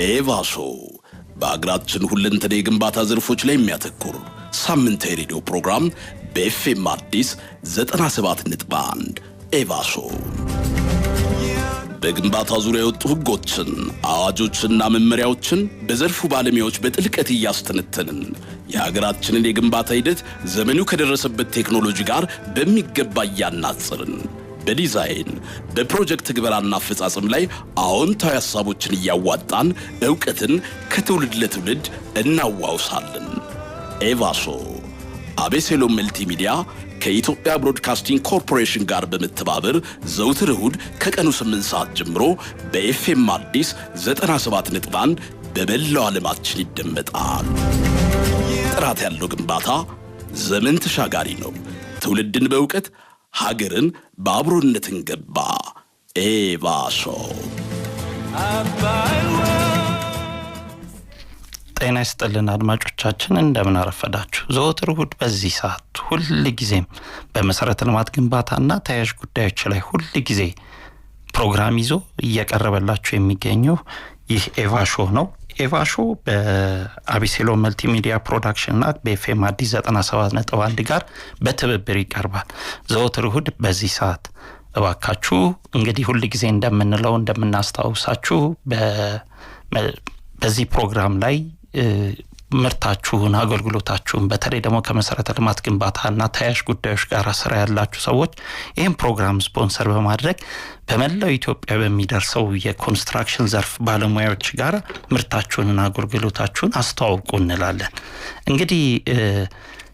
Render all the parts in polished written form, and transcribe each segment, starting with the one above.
ኤቫሶ በአገራችን ሁለንተና የግንባታ ዘርፎች ላይ የሚያተኩር ሳምንታዊ ሬዲዮ ፕሮግራም በኤፍኤም አዲስ 97.1። ኤቫሶ በግንባታ ዙሪያ የወጡ ሕጎችን፣ አዋጆችና መመሪያዎችን በዘርፉ ባለሙያዎች በጥልቀት እያስተነተንን የሀገራችንን የግንባታ ሂደት ዘመኑ ከደረሰበት ቴክኖሎጂ ጋር በሚገባ እያናጽርን በዲዛይን፣ በፕሮጀክት ትግበራና አፈጻጸም ላይ አዎንታዊ ሀሳቦችን እያዋጣን እውቀትን ከትውልድ ለትውልድ እናዋውሳለን። ኤቫሶ አቤሴሎም መልቲሚዲያ ከኢትዮጵያ ብሮድካስቲንግ ኮርፖሬሽን ጋር በመተባበር ዘውትር እሁድ ከቀኑ 8 ሰዓት ጀምሮ በኤፍኤም አዲስ 97.1 በመላው ዓለማችን ይደመጣል። ጥራት ያለው ግንባታ ዘመን ተሻጋሪ ነው። ትውልድን በእውቀት፣ ሀገርን በአብሮነት እንገንባ። ኤቫሶ። ጤና ይስጥልን አድማጮቻችን፣ እንደምን አረፈዳችሁ። ዘወትር እሁድ በዚህ ሰዓት ሁል ጊዜም በመሰረተ ልማት ግንባታና ተያያዥ ጉዳዮች ላይ ሁል ጊዜ ፕሮግራም ይዞ እየቀረበላችሁ የሚገኘው ይህ ኤቫሾ ነው። ኤቫሾ በአቢሴሎም መልቲሚዲያ ፕሮዳክሽንና በኤፍኤም አዲስ 97.1 ጋር በትብብር ይቀርባል። ዘወትር እሁድ በዚህ ሰዓት እባካችሁ እንግዲህ ሁል ጊዜ እንደምንለው፣ እንደምናስታውሳችሁ በዚህ ፕሮግራም ላይ ምርታችሁን፣ አገልግሎታችሁን፣ በተለይ ደግሞ ከመሰረተ ልማት ግንባታና ተያያዥ ጉዳዮች ጋር ስራ ያላችሁ ሰዎች ይህን ፕሮግራም ስፖንሰር በማድረግ በመላው ኢትዮጵያ በሚደርሰው የኮንስትራክሽን ዘርፍ ባለሙያዎች ጋር ምርታችሁንና አገልግሎታችሁን አስተዋውቁ እንላለን። እንግዲህ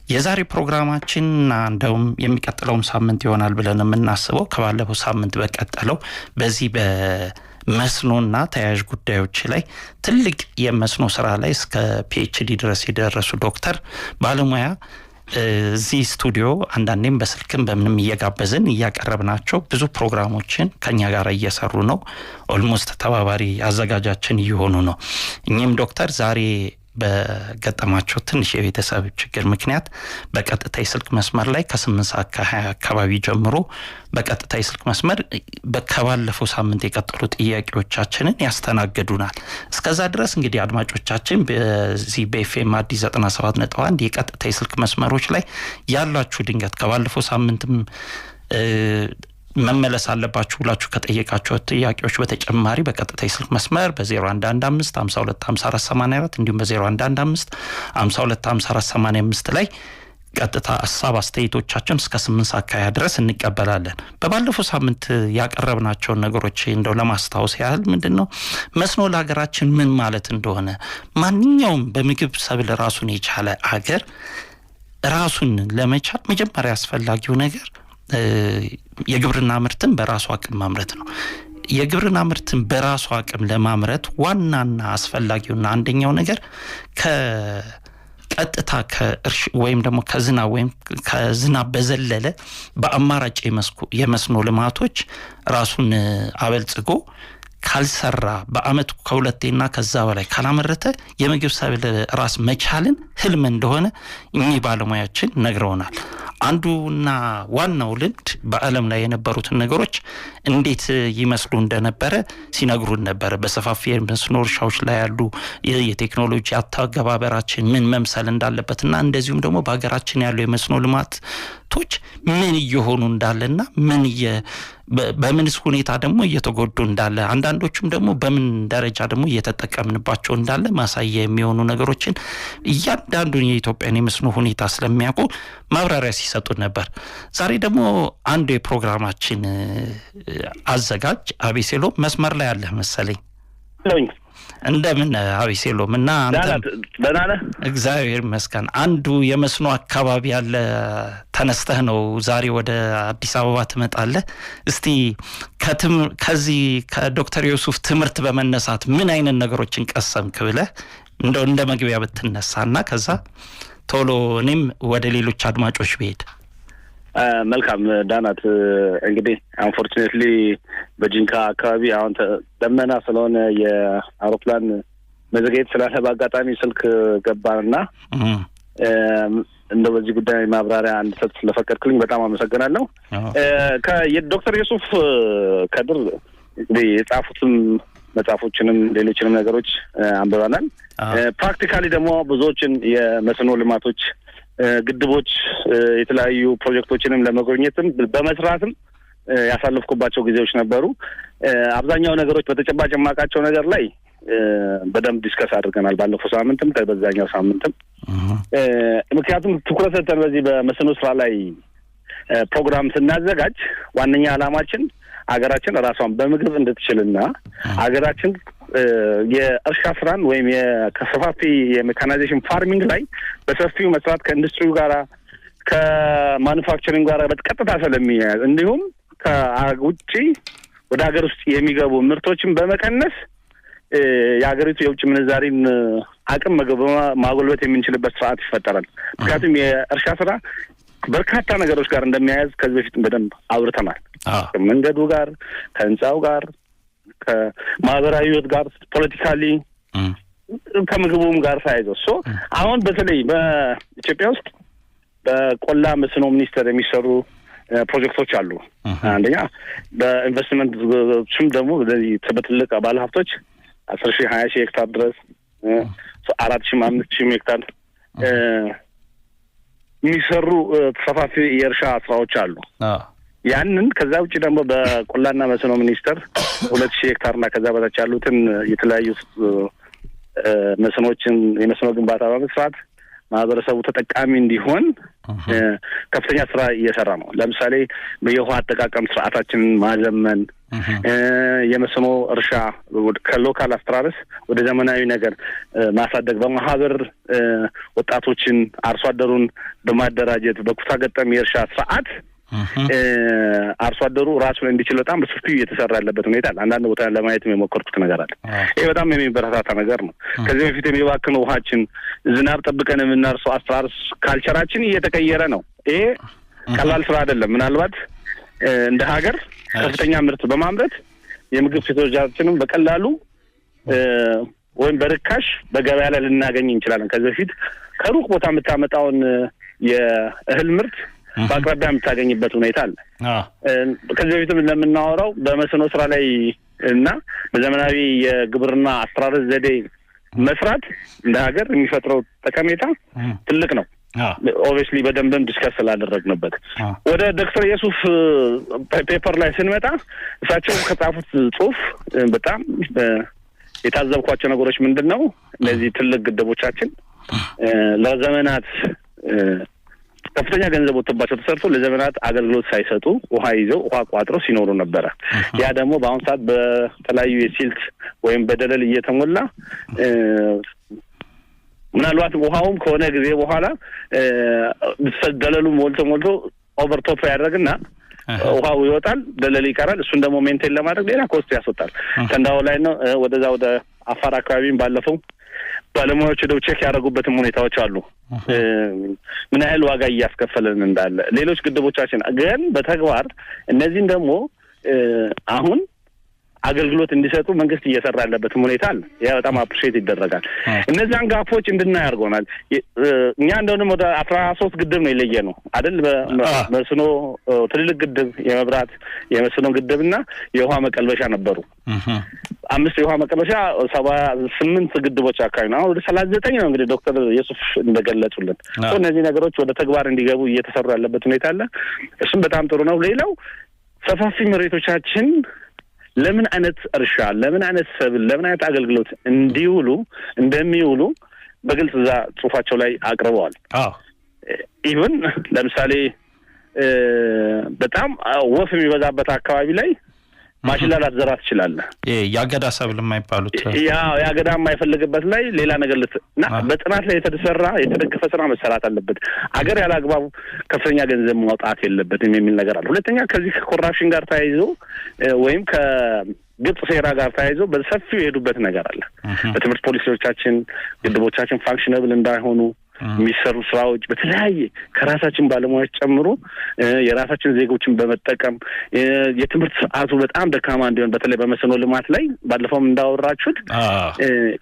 የዛሬ ፕሮግራማችንና እንደውም የሚቀጥለውም ሳምንት ይሆናል ብለን የምናስበው ከባለፈው ሳምንት በቀጠለው በዚህ በመስኖና ተያያዥ ጉዳዮች ላይ ትልቅ የመስኖ ስራ ላይ እስከ PhD ድረስ የደረሱ ዶክተር ባለሙያ እዚህ ስቱዲዮ አንዳንዴም በስልክም በምንም እየጋበዝን እያቀረብናቸው ብዙ ፕሮግራሞችን ከኛ ጋር እየሰሩ ነው። Almost ተባባሪ አዘጋጃችን እየሆኑ ነው። እኚህም ዶክተር ዛሬ በገጠማቸው ትንሽ የቤተሰብ ችግር ምክንያት በቀጥታ የስልክ መስመር ላይ ከ8 ሰዓት ከ20 አካባቢ ጀምሮ በቀጥታ የስልክ መስመር ከባለፈው ሳምንት የቀጠሉ ጥያቄዎቻችንን ያስተናግዱናል። እስከዛ ድረስ እንግዲህ አድማጮቻችን በዚህ በኤፍኤም አዲስ 97.1 የቀጥታ የስልክ መስመሮች ላይ ያሏችሁ ድንገት ከባለፈው ሳምንትም መመለስ አለባችሁ ብላችሁ ከጠየቃቸው ጥያቄዎች በተጨማሪ በቀጥታ የስልክ መስመር በ0115 52 54 84 እንዲሁም በ0115 52 54 85 ላይ ቀጥታ ሀሳብ አስተያየቶቻችን እስከ 8 ሰዓት ከ20 ድረስ እንቀበላለን። በባለፈው ሳምንት ያቀረብናቸውን ነገሮች እንደው ለማስታወስ ያህል ምንድን ነው መስኖ ለሀገራችን ምን ማለት እንደሆነ፣ ማንኛውም በምግብ ሰብል ራሱን የቻለ አገር ራሱን ለመቻል መጀመሪያ አስፈላጊው ነገር የግብርና ምርትን በራሱ አቅም ማምረት ነው። የግብርና ምርትን በራሱ አቅም ለማምረት ዋናና አስፈላጊውና አንደኛው ነገር ከቀጥታ ከእርሻ ወይም ደግሞ ከዝናብ ወይም ከዝናብ በዘለለ በአማራጭ የመስኖ ልማቶች ራሱን አበልጽጎ ካልሰራ፣ በአመት ከሁለቴና ከዛ በላይ ካላመረተ የምግብ ሰብል ራስ መቻልን ህልም እንደሆነ እኚህ ባለሙያችን ነግረውናል። አንዱና ዋናው ልምድ በዓለም ላይ የነበሩትን ነገሮች እንዴት ይመስሉ እንደነበረ ሲነግሩን ነበረ። በሰፋፊ የመስኖ እርሻዎች ላይ ያሉ የቴክኖሎጂ አተገባበራችን ምን መምሰል እንዳለበትና እንደዚሁም ደግሞ በሀገራችን ያሉ የመስኖ ልማቶች ምን እየሆኑ እንዳለና ምን በምንስ ሁኔታ ደግሞ እየተጎዱ እንዳለ፣ አንዳንዶቹም ደግሞ በምን ደረጃ ደግሞ እየተጠቀምንባቸው እንዳለ ማሳያ የሚሆኑ ነገሮችን እያንዳንዱን የኢትዮጵያን የመስኖ ሁኔታ ስለሚያውቁ ማብራሪያ ሲሰጡ ነበር። ዛሬ ደግሞ አንዱ የፕሮግራማችን አዘጋጅ አቤሴሎም መስመር ላይ አለህ መሰለኝ። እንደምን አቤሴሎም? እና ደህና ነህ? እግዚአብሔር ይመስገን። አንዱ የመስኖ አካባቢ ያለ ተነስተህ ነው ዛሬ ወደ አዲስ አበባ ትመጣለህ። እስቲ ከዚህ ከዶክተር ዮሱፍ ትምህርት በመነሳት ምን አይነት ነገሮችን ቀሰምክ ብለህ እንደው እንደ መግቢያ ብትነሳ እና ከዛ ቶሎ እኔም ወደ ሌሎች አድማጮች ብሄድ። መልካም ዳናት። እንግዲህ unfortunately በጂንካ አካባቢ አሁን ደመና ስለሆነ የአውሮፕላን መዘግየት ስላለ በአጋጣሚ ስልክ ገባንና እንደው በዚህ ጉዳይ ማብራሪያ እንድሰጥ ስለፈቀድክልኝ በጣም አመሰግናለሁ። የዶክተር ዩሱፍ ከድር እንግዲህ የጻፉትም መጽሐፎችንም ሌሎችንም ነገሮች አንብበናል። Practically ደግሞ ብዙዎችን የመስኖ ልማቶች፣ ግድቦች፣ የተለያዩ ፕሮጀክቶችንም ለመጎብኘትም በመስራትም ያሳለፍኩባቸው ጊዜዎች ነበሩ። አብዛኛው ነገሮች በተጨባጭ የማውቃቸው ነገር ላይ በደንብ discuss አድርገናል፣ ባለፈው ሳምንትም በዛኛው ሳምንትም። ምክንያቱም ትኩረት ሰጥተን በዚህ በመስኖ ስራ ላይ ፕሮግራም ስናዘጋጅ ዋነኛ ዓላማችን ሀገራችን ራሷን በምግብ እንድትችልና ሀገራችን የእርሻ ስራን ወይም ከሰፋፊ የ mechanization farming ላይ በሰፊው መስራት ከኢንዱስትሪው ጋራ ከ manufacturing ጋር በቀጥታ ስለሚያያዝ፣ እንዲሁም ከውጭ ወደ ሀገር ውስጥ የሚገቡ ምርቶችን በመቀነስ የሀገሪቱ የውጭ ምንዛሪን አቅም ማጎልበት የምንችልበት ስርዓት ይፈጠራል። ምክንያቱም የእርሻ ስራ በርካታ ነገሮች ጋር እንደሚያያዝ ከዚህ በፊት በደንብ አውርተናል። ከመንገዱ ጋር፣ ከህንፃው ጋር፣ ከማህበራዊ ህይወት ጋር፣ politically ከምግቡም ጋር ተያይዞ። So አሁን በተለይ በኢትዮጵያ ውስጥ በቆላ መስኖ ሚኒስቴር የሚሰሩ ፕሮጀክቶች አሉ። አንደኛ በኢንቨስትመንት ደግሞ በትልቅ ባለሀብቶች 10,000 20,000 ሄክታር ድረስ፣ 4,000 5,000 ሄክታር የሚሰሩ ሰፋፊ የእርሻ ስራዎች አሉ። ያንን ከዛ ውጭ ደግሞ በቆላና መስኖ ሚኒስቴር 2,000 ሄክታር እና ከዛ በታች ያሉትን የተለያዩ መስኖችን የመስኖ ግንባታ በመስራት ማህበረሰቡ ተጠቃሚ እንዲሆን ከፍተኛ ስራ እየሰራ ነው። ለምሳሌ የውሃ አጠቃቀም ስርዓታችንን ማዘመን፣ የመስኖ እርሻ ከ local አስተራረስ ወደ ዘመናዊ ነገር ማሳደግ፣ በማህበር ወጣቶችን አርሶ አደሩን በማደራጀት በኩታ ገጠም የእርሻ ስርዓት አርሶ አደሩ ራሱን እንዲችል በጣም በሰፊው እየተሰራ ያለበት ሁኔታ አለ። አንዳንድ ቦታ ለማየትም የሞከርኩት ነገር አለ። ይሄ በጣም የሚበረታታ ነገር ነው። ከዚህ በፊት የሚባክነው ውሃችን፣ ዝናብ ጠብቀን የምናርሰው አስተራረስ culture ኣችን እየተቀየረ ነው። ይሄ ቀላል ስራ አይደለም። ምናልባት እንደ ሀገር ከፍተኛ ምርት በማምረት የምግብ ፍጆታችንን በቀላሉ ወይም በርካሽ በገበያ ላይ ልናገኝ እንችላለን። ከዚህ በፊት ከሩቅ ቦታ የምታመጣውን የእህል ምርት በአቅራቢያ የምታገኝበት ሁኔታ አለ። ከዚህ በፊትም እንደምናወራው በመስኖ ስራ ላይ እና በዘመናዊ የግብርና አስተራረስ ዘዴ መስራት እንደ ሀገር የሚፈጥረው ጠቀሜታ ትልቅ ነው። Obviously በደንብም discuss ስላደረግንበት ወደ ዶክተር የሱፍ paper ላይ ስንመጣ እሳቸው ከጻፉት ጽሁፍ በጣም የታዘብኳቸው ነገሮች ምንድን ነው? እነዚህ ትልቅ ግድቦቻችን ለዘመናት ከፍተኛ ገንዘብ ወጥቶባቸው ተሰርቶ ለዘመናት አገልግሎት ሳይሰጡ ውሃ ይዘው ውሃ ቋጥረው ሲኖሩ ነበረ። ያ ደግሞ በአሁኑ ሰዓት በተለያዩ የ silt ወይም በደለል እየተሞላ ምናልባት ውሃውም ከሆነ ጊዜ በኋላ ደለሉ ሞልቶ ሞልቶ overtop ያደርግና ውሃው ይወጣል፣ ደለል ይቀራል። እሱን ደግሞ maintain ለማድረግ ሌላ cost ያስወጣል። ተንዳሆ ላይ ነው፣ ወደዛ ወደ አፋር አካባቢም ባለፈው ባለሙያዎች ሄደው check ያደረጉበትም ሁኔታዎች አሉ። ምን ያህል ዋጋ እያስከፈለን እንዳለ ሌሎች ግድቦቻችን ግን በተግባር እነዚህን ደግሞ አሁን አገልግሎት እንዲሰጡ መንግስት እየሰራ ያለበትም ሁኔታ አለ። ያ በጣም appreciate ይደረጋል። እነዚያን gap ኦች እንድናይ አድርጎናል። እኛ እንደሆንም ወደ 13 ግድብ ነው የለየነው አይደል? በመስኖ ትልልቅ ግድብ፣ የመብራት የመስኖ ግድብ እና የውሃ መቀልበሻ ነበሩ። አምስት የውሃ መቀልበሻ 78 ግድቦች አካባቢ ነው። አሁን ወደ 39 ነው እንግዲህ ዶክተር የሱፍ እንደገለጹልን። እነዚህ ነገሮች ወደ ተግባር እንዲገቡ እየተሰሩ ያለበት ሁኔታ አለ። እሱም በጣም ጥሩ ነው። ሌላው ሰፋፊ መሬቶቻችን ለምን አይነት እርሻ፣ ለምን አይነት ሰብል፣ ለምን አይነት አገልግሎት እንዲውሉ እንደሚውሉ በግልጽ እዛ ጽሁፋቸው ላይ አቅርበዋል። Even ለምሳሌ በጣም ወፍ የሚበዛበት አካባቢ ላይ ማሽላ ላትዘራ ትችላለህ። የአገዳ ሰብል የማይባሉት። ያው የአገዳ የማይፈልግበት ላይ ሌላ ነገር ልት እና በጥናት ላይ የተሰራ የተደገፈ ስራ መሰራት አለበት። አገር ያለ አግባቡ ከፍተኛ ገንዘብ ማውጣት የለበትም የሚል ነገር አለ። ሁለተኛ ከዚህ ከ corruption ጋር ተያይዞ ወይም ከግብጽ ሴራ ጋር ተያይዞ በሰፊው የሄዱበት ነገር አለ። በትምህርት ፖሊሲዎቻችን ግድቦቻችን functionable እንዳይሆኑ የሚሰሩ ስራዎች በተለያየ ከራሳችን ባለሙያዎች ጨምሮ የራሳችን ዜጎችን በመጠቀም የትምህርት ስርዓቱ በጣም ደካማ እንዲሆን፣ በተለይ በመስኖ ልማት ላይ ባለፈውም እንዳወራችሁት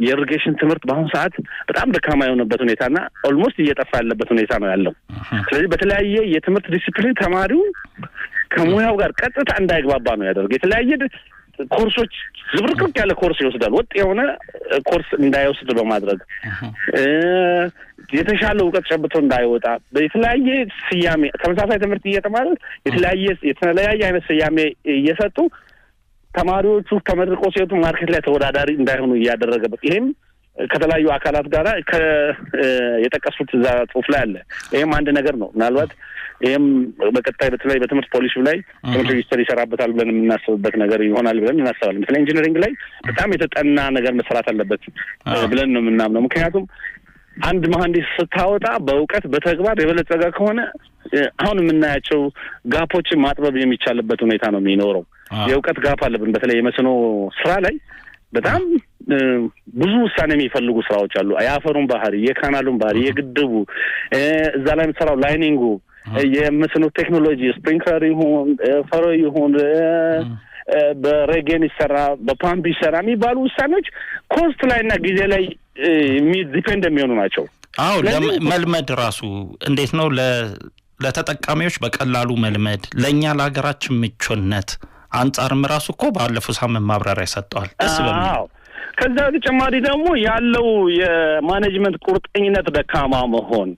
የ irrigation ትምህርት በአሁኑ ሰዓት በጣም ደካማ የሆነበት ሁኔታና almost እየጠፋ ያለበት ሁኔታ ነው ያለው። ስለዚህ በተለያየ የትምህርት ዲሲፕሊን ተማሪው ከሙያው ጋር ቀጥታ እንዳይግባባ ነው ያደርገው። የተለያየ ኮርሶች ዝብርቅርቅ ያለ ኮርስ ይወስዳል። ወጥ የሆነ ኮርስ እንዳይወስድ በማድረግ፣ የተሻለ እውቀት ጨብቶ እንዳይወጣ፣ የተለያየ ስያሜ፣ ተመሳሳይ ትምህርት እየተማረ የተለያየ አይነት ስያሜ እየሰጡ ተማሪዎቹ ተመርቆ ሲወጡ market ላይ ተወዳዳሪ እንዳይሆኑ እያደረገበት፣ ይሄም ከተለያዩ አካላት ጋር የጠቀሱት እዛ ጽሁፍ ላይ አለ። ይህም አንድ ነገር ነው። ምናልባት ይህም በቀጣይ በተለይ በትምህርት ፖሊሲው ላይ ትምህርት ሚኒስቴር ይሰራበታል ብለን የምናስብበት ነገር ይሆናል ብለን እናስባለን። በተለይ engineering ላይ በጣም የተጠና ነገር መሰራት አለበት ብለን ነው የምናምነው። ምክንያቱም አንድ መሀንዲስ ስታወጣ በእውቀት በተግባር የበለጸገ ከሆነ አሁን የምናያቸው gap ኦችን ማጥበብ የሚቻልበት ሁኔታ ነው የሚኖረው። የእውቀት gap አለብን። በተለይ የመስኖ ስራ ላይ በጣም ብዙ ውሳኔ የሚፈልጉ ስራዎች አሉ። የአፈሩን ባህሪ፣ የ canal ኡን ባህሪ፣ የግድቡ፣ እዛ ላይ የምትሰራው lining ኡ፣ የመስኖ ቴክኖሎጂ sprinkler ይሁን furrow ይሁን፣ በ rain gun ይሰራ በፓምፕ ይሰራ የሚባሉ ውሳኔዎች cost ላይ እና ጊዜ ላይ depend የሚሆኑ ናቸው። አዎ፣ መልመድ ራሱ እንዴት ነው ለተጠቃሚዎች በቀላሉ መልመድ፣ ለእኛ ለሀገራችን ምቹነት አንጻርም ራሱ እኮ ባለፈው ሳምንት ማብራሪያ ሰጥተዋል። ደስ በሚል። ከዛ በተጨማሪ ደግሞ ያለው የ management ቁርጠኝነት ደካማ መሆን፣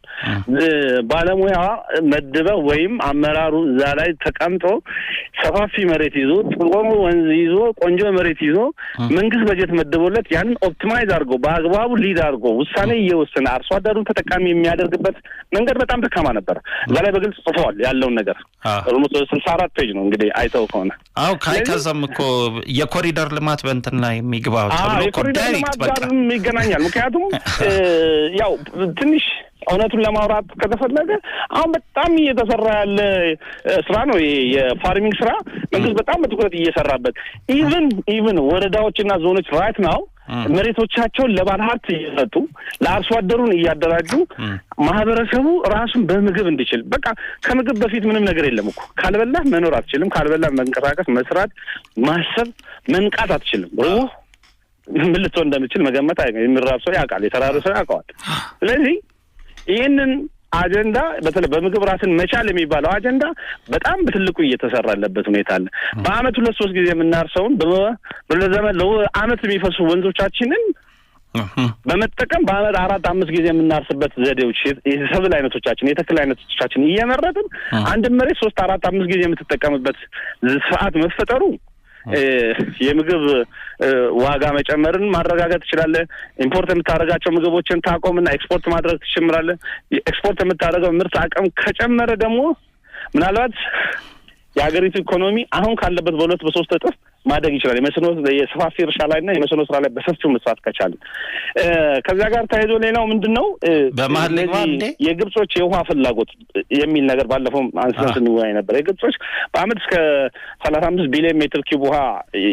ባለሙያ መድበ ወይም አመራሩ እዛ ላይ ተቀምጦ ሰፋፊ መሬት ይዞ፣ ጥሩ ወንዝ ይዞ፣ ቆንጆ መሬት ይዞ፣ መንግስት በጀት መድቦለት ያንን optimize አድርጎ፣ በአግባቡ lead አድርጎ፣ ውሳኔ እየወሰነ አርሶ አደሩን ተጠቃሚ የሚያደርግበት መንገድ በጣም ደካማ ነበር። እዛ ላይ በግልጽ ጽፈዋል ያለውን ነገር። Almost 64 page ነው እንግዲህ አይተው ከሆነ። አዎ፣ ከዛም እኮ የኮሪደር ልማት በእንትን ላይ የሚግባው ተብሎ እኮ direct በቃ ጋርም ይገናኛል። ምክንያቱም ያው ትንሽ እውነቱን ለማውራት ከተፈለገ አሁን በጣም እየተሰራ ያለ ስራ ነው ይሄ የ farming ስራ። መንግስት በጣም በትኩረት እየሰራበት፣ even ወረዳዎችና ዞኖች right now መሬቶቻቸውን ለባለ ሀብት እየሰጡ፣ ለአርሶ አደሩን እያደራጁ፣ ማህበረሰቡ ራሱን በምግብ እንዲችል። በቃ ከምግብ በፊት ምንም ነገር የለም እኮ። ካልበላህ መኖር አትችልም። ካልበላህ መንቀሳቀስ፣ መስራት፣ ማሰብ፣ መንቃት አትችልም። ርቦ ምን ልትሆን እንደምችል መገመት የሚራብ ሰው ያውቃል፣ የተራበ ሰው ያውቀዋል። ስለዚህ ይህንን አጀንዳ፣ በተለይ በምግብ ራስን መቻል የሚባለው አጀንዳ በጣም በትልቁ እየተሰራ ያለበት ሁኔታ አለ። በአመት ሁለት ሶስት ጊዜ የምናርሰውን በዘመን ለአመት የሚፈሱ ወንዞቻችንን በመጠቀም በአመት አራት አምስት ጊዜ የምናርስበት ዘዴዎች፣ የሰብል አይነቶቻችን፣ የተክል አይነቶቻችን እየመረጥን አንድ መሬት ሶስት አራት አምስት ጊዜ የምትጠቀምበት ስርዓት መፈጠሩ የምግብ ዋጋ መጨመርን ማረጋገጥ ትችላለህ። Import የምታደርጋቸው ምግቦችን ታቆምና ኤክስፖርት ማድረግ ትጀምራለህ። ኤክስፖርት የምታደርገው ምርት አቅም ከጨመረ ደግሞ ምናልባት የሀገሪቱ ኢኮኖሚ አሁን ካለበት በሁለት በሶስት እጥፍ ማደግ ይችላል። የመስኖ የሰፋፊ እርሻ ላይ እና የመስኖ ስራ ላይ በሰፊው መስራት ከቻለ። ከዚያ ጋር ተያይዞ ሌላው ምንድን ነው በመሀል ልግባ እንዴ? የግብጾች የውሃ ፍላጎት የሚል ነገር ባለፈው አንስተን ስንወያይ ነበር። የግብጾች በአመት እስከ 35 ቢሊዮን ሜትር ኪዩብ ውሃ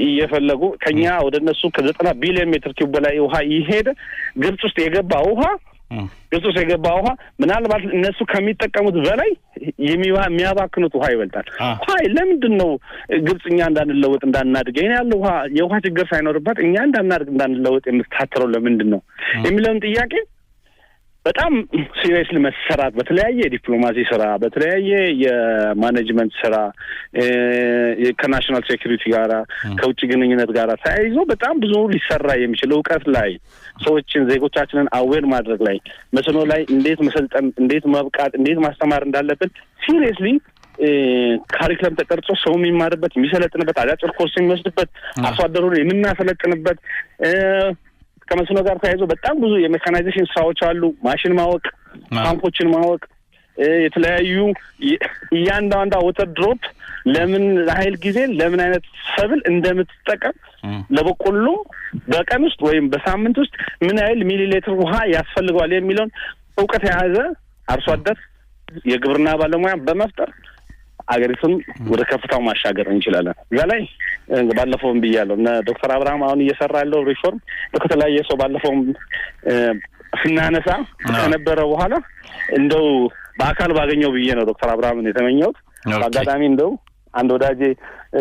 እየፈለጉ፣ ከኛ ወደ እነሱ ከ90 ቢሊዮን ሜትር ኪዩብ በላይ ውሃ ይሄደ። ግብጽ ውስጥ የገባ ውሃ ምናልባት እነሱ ከሚጠቀሙት በላይ የሚያባክኑት ውሃ ይበልጣል። ውሃ ለምንድን ነው ግብጽ እኛ እንዳንለወጥ እንዳናድግ፣ ይሄን ያለው ውሃ፣ የውሃ ችግር ሳይኖርባት እኛ እንዳናድግ እንዳንለወጥ የምትታትረው ለምንድን ነው የሚለውን ጥያቄ በጣም seriously መሰራት፣ በተለያየ የዲፕሎማሲ ስራ፣ በተለያየ የ management ስራ፣ ከ national security ጋራ፣ ከውጭ ግንኙነት ጋር ተያይዞ በጣም ብዙ ሊሰራ የሚችል፣ እውቀት ላይ ሰዎችን ዜጎቻችንን aware ማድረግ ላይ፣ መስኖ ላይ እንዴት መሰልጠን፣ እንዴት መብቃት፣ እንዴት ማስተማር እንዳለብን seriously curriculum ተቀርጾ ሰው የሚማርበት፣ የሚሰለጥንበት፣ አጫጭር ኮርስ የሚወስድበት፣ አርሶ አደሩን የምናሰለጥንበት፣ ከመስኖ ጋር ተያይዞ በጣም ብዙ የ mechanization ስራዎች አሉ። ማሽን ማወቅ፣ ፓምፖችን ማወቅ፣ የተለያዩ እያንዳንዷ water drop ለምን ያህል ጊዜ ለምን አይነት ሰብል እንደምትጠቀም፣ ለበቆሎ በቀን ውስጥ ወይም በሳምንት ውስጥ ምን ያህል ሚሊ ሊትር ውሃ ያስፈልገዋል የሚለውን እውቀት የያዘ አርሶ አደር፣ የግብርና ባለሙያ በመፍጠር አገሪቱን ወደ ከፍታው ማሻገር እንችላለን። እዛ ላይ ባለፈውም ብያለሁ፣ እነ ዶክተር አብርሃም አሁን እየሰራ ያለው ሪፎርም ከተለያየ ሰው ባለፈውም ስናነሳ ከነበረ በኋላ እንደው በአካል ባገኘው ብዬ ነው ዶክተር አብርሃምን የተመኘሁት። በአጋጣሚ እንደው አንድ ወዳጄ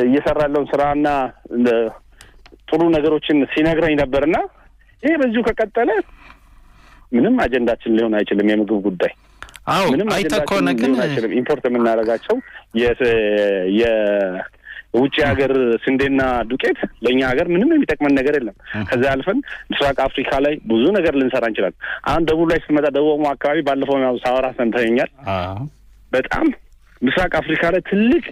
እየሰራ ያለውን ስራና ጥሩ ነገሮችን ሲነግረኝ ነበርና ይሄ በዚሁ ከቀጠለ ምንም አጀንዳችን ሊሆን አይችልም የምግብ ጉዳይ። አዎ ምንም አይተህ ከሆነ ግን አይችልም። Import የምናደርጋቸው ውጭ ሀገር ስንዴና ዱቄት ለእኛ ሀገር ምንም የሚጠቅመን ነገር የለም። ከዚያ አልፈን ምስራቅ አፍሪካ ላይ ብዙ ነገር ልንሰራ እንችላለን። አሁን ደቡብ ላይ ስትመጣ፣ ደቡብ ኦሞ አካባቢ ባለፈው ሳወራ ሰምተኸኛል። በጣም ምስራቅ አፍሪካ ላይ ትልቅ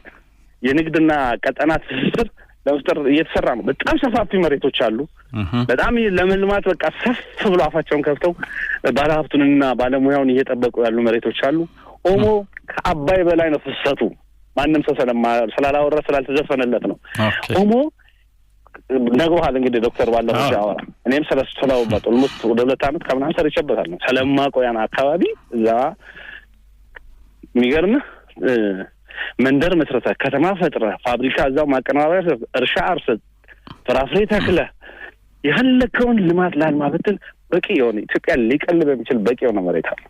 የንግድና ቀጠና ትስስር ለመፍጠር እየተሰራ ነው። በጣም ሰፋፊ መሬቶች አሉ። በጣም ለመልማት በቃ ሰፍ ብሎ አፋቸውን ከፍተው ባለሀብቱንና ባለሙያውን እየጠበቁ ያሉ መሬቶች አሉ። ኦሞ ከአባይ በላይ ነው ፍሰቱ። ማንም ሰው ስላላወራ ስላልተዘፈነለት ነው። ኦሞ ነግሮሃል እንግዲህ ዶክተር ባለፈው ሲያወራ፣ እኔም ስለውበት almost ወደ 2 ዓመት ከምናምን ሰርቼበታል ነው ስለማውቀው ያን አካባቢ። እዛ የሚገርምህ መንደር መስረተህ፣ ከተማ ፈጥረህ፣ ፋብሪካ እዛው ማቀነባበሪያ፣ እርሻ አርሰህ፣ ፍራፍሬ ተክለህ የፈለግከውን ልማት ላልማ ብትል በቂ የሆነ፣ ኢትዮጵያ ሊቀልብ የሚችል በቂ የሆነ መሬት አለ።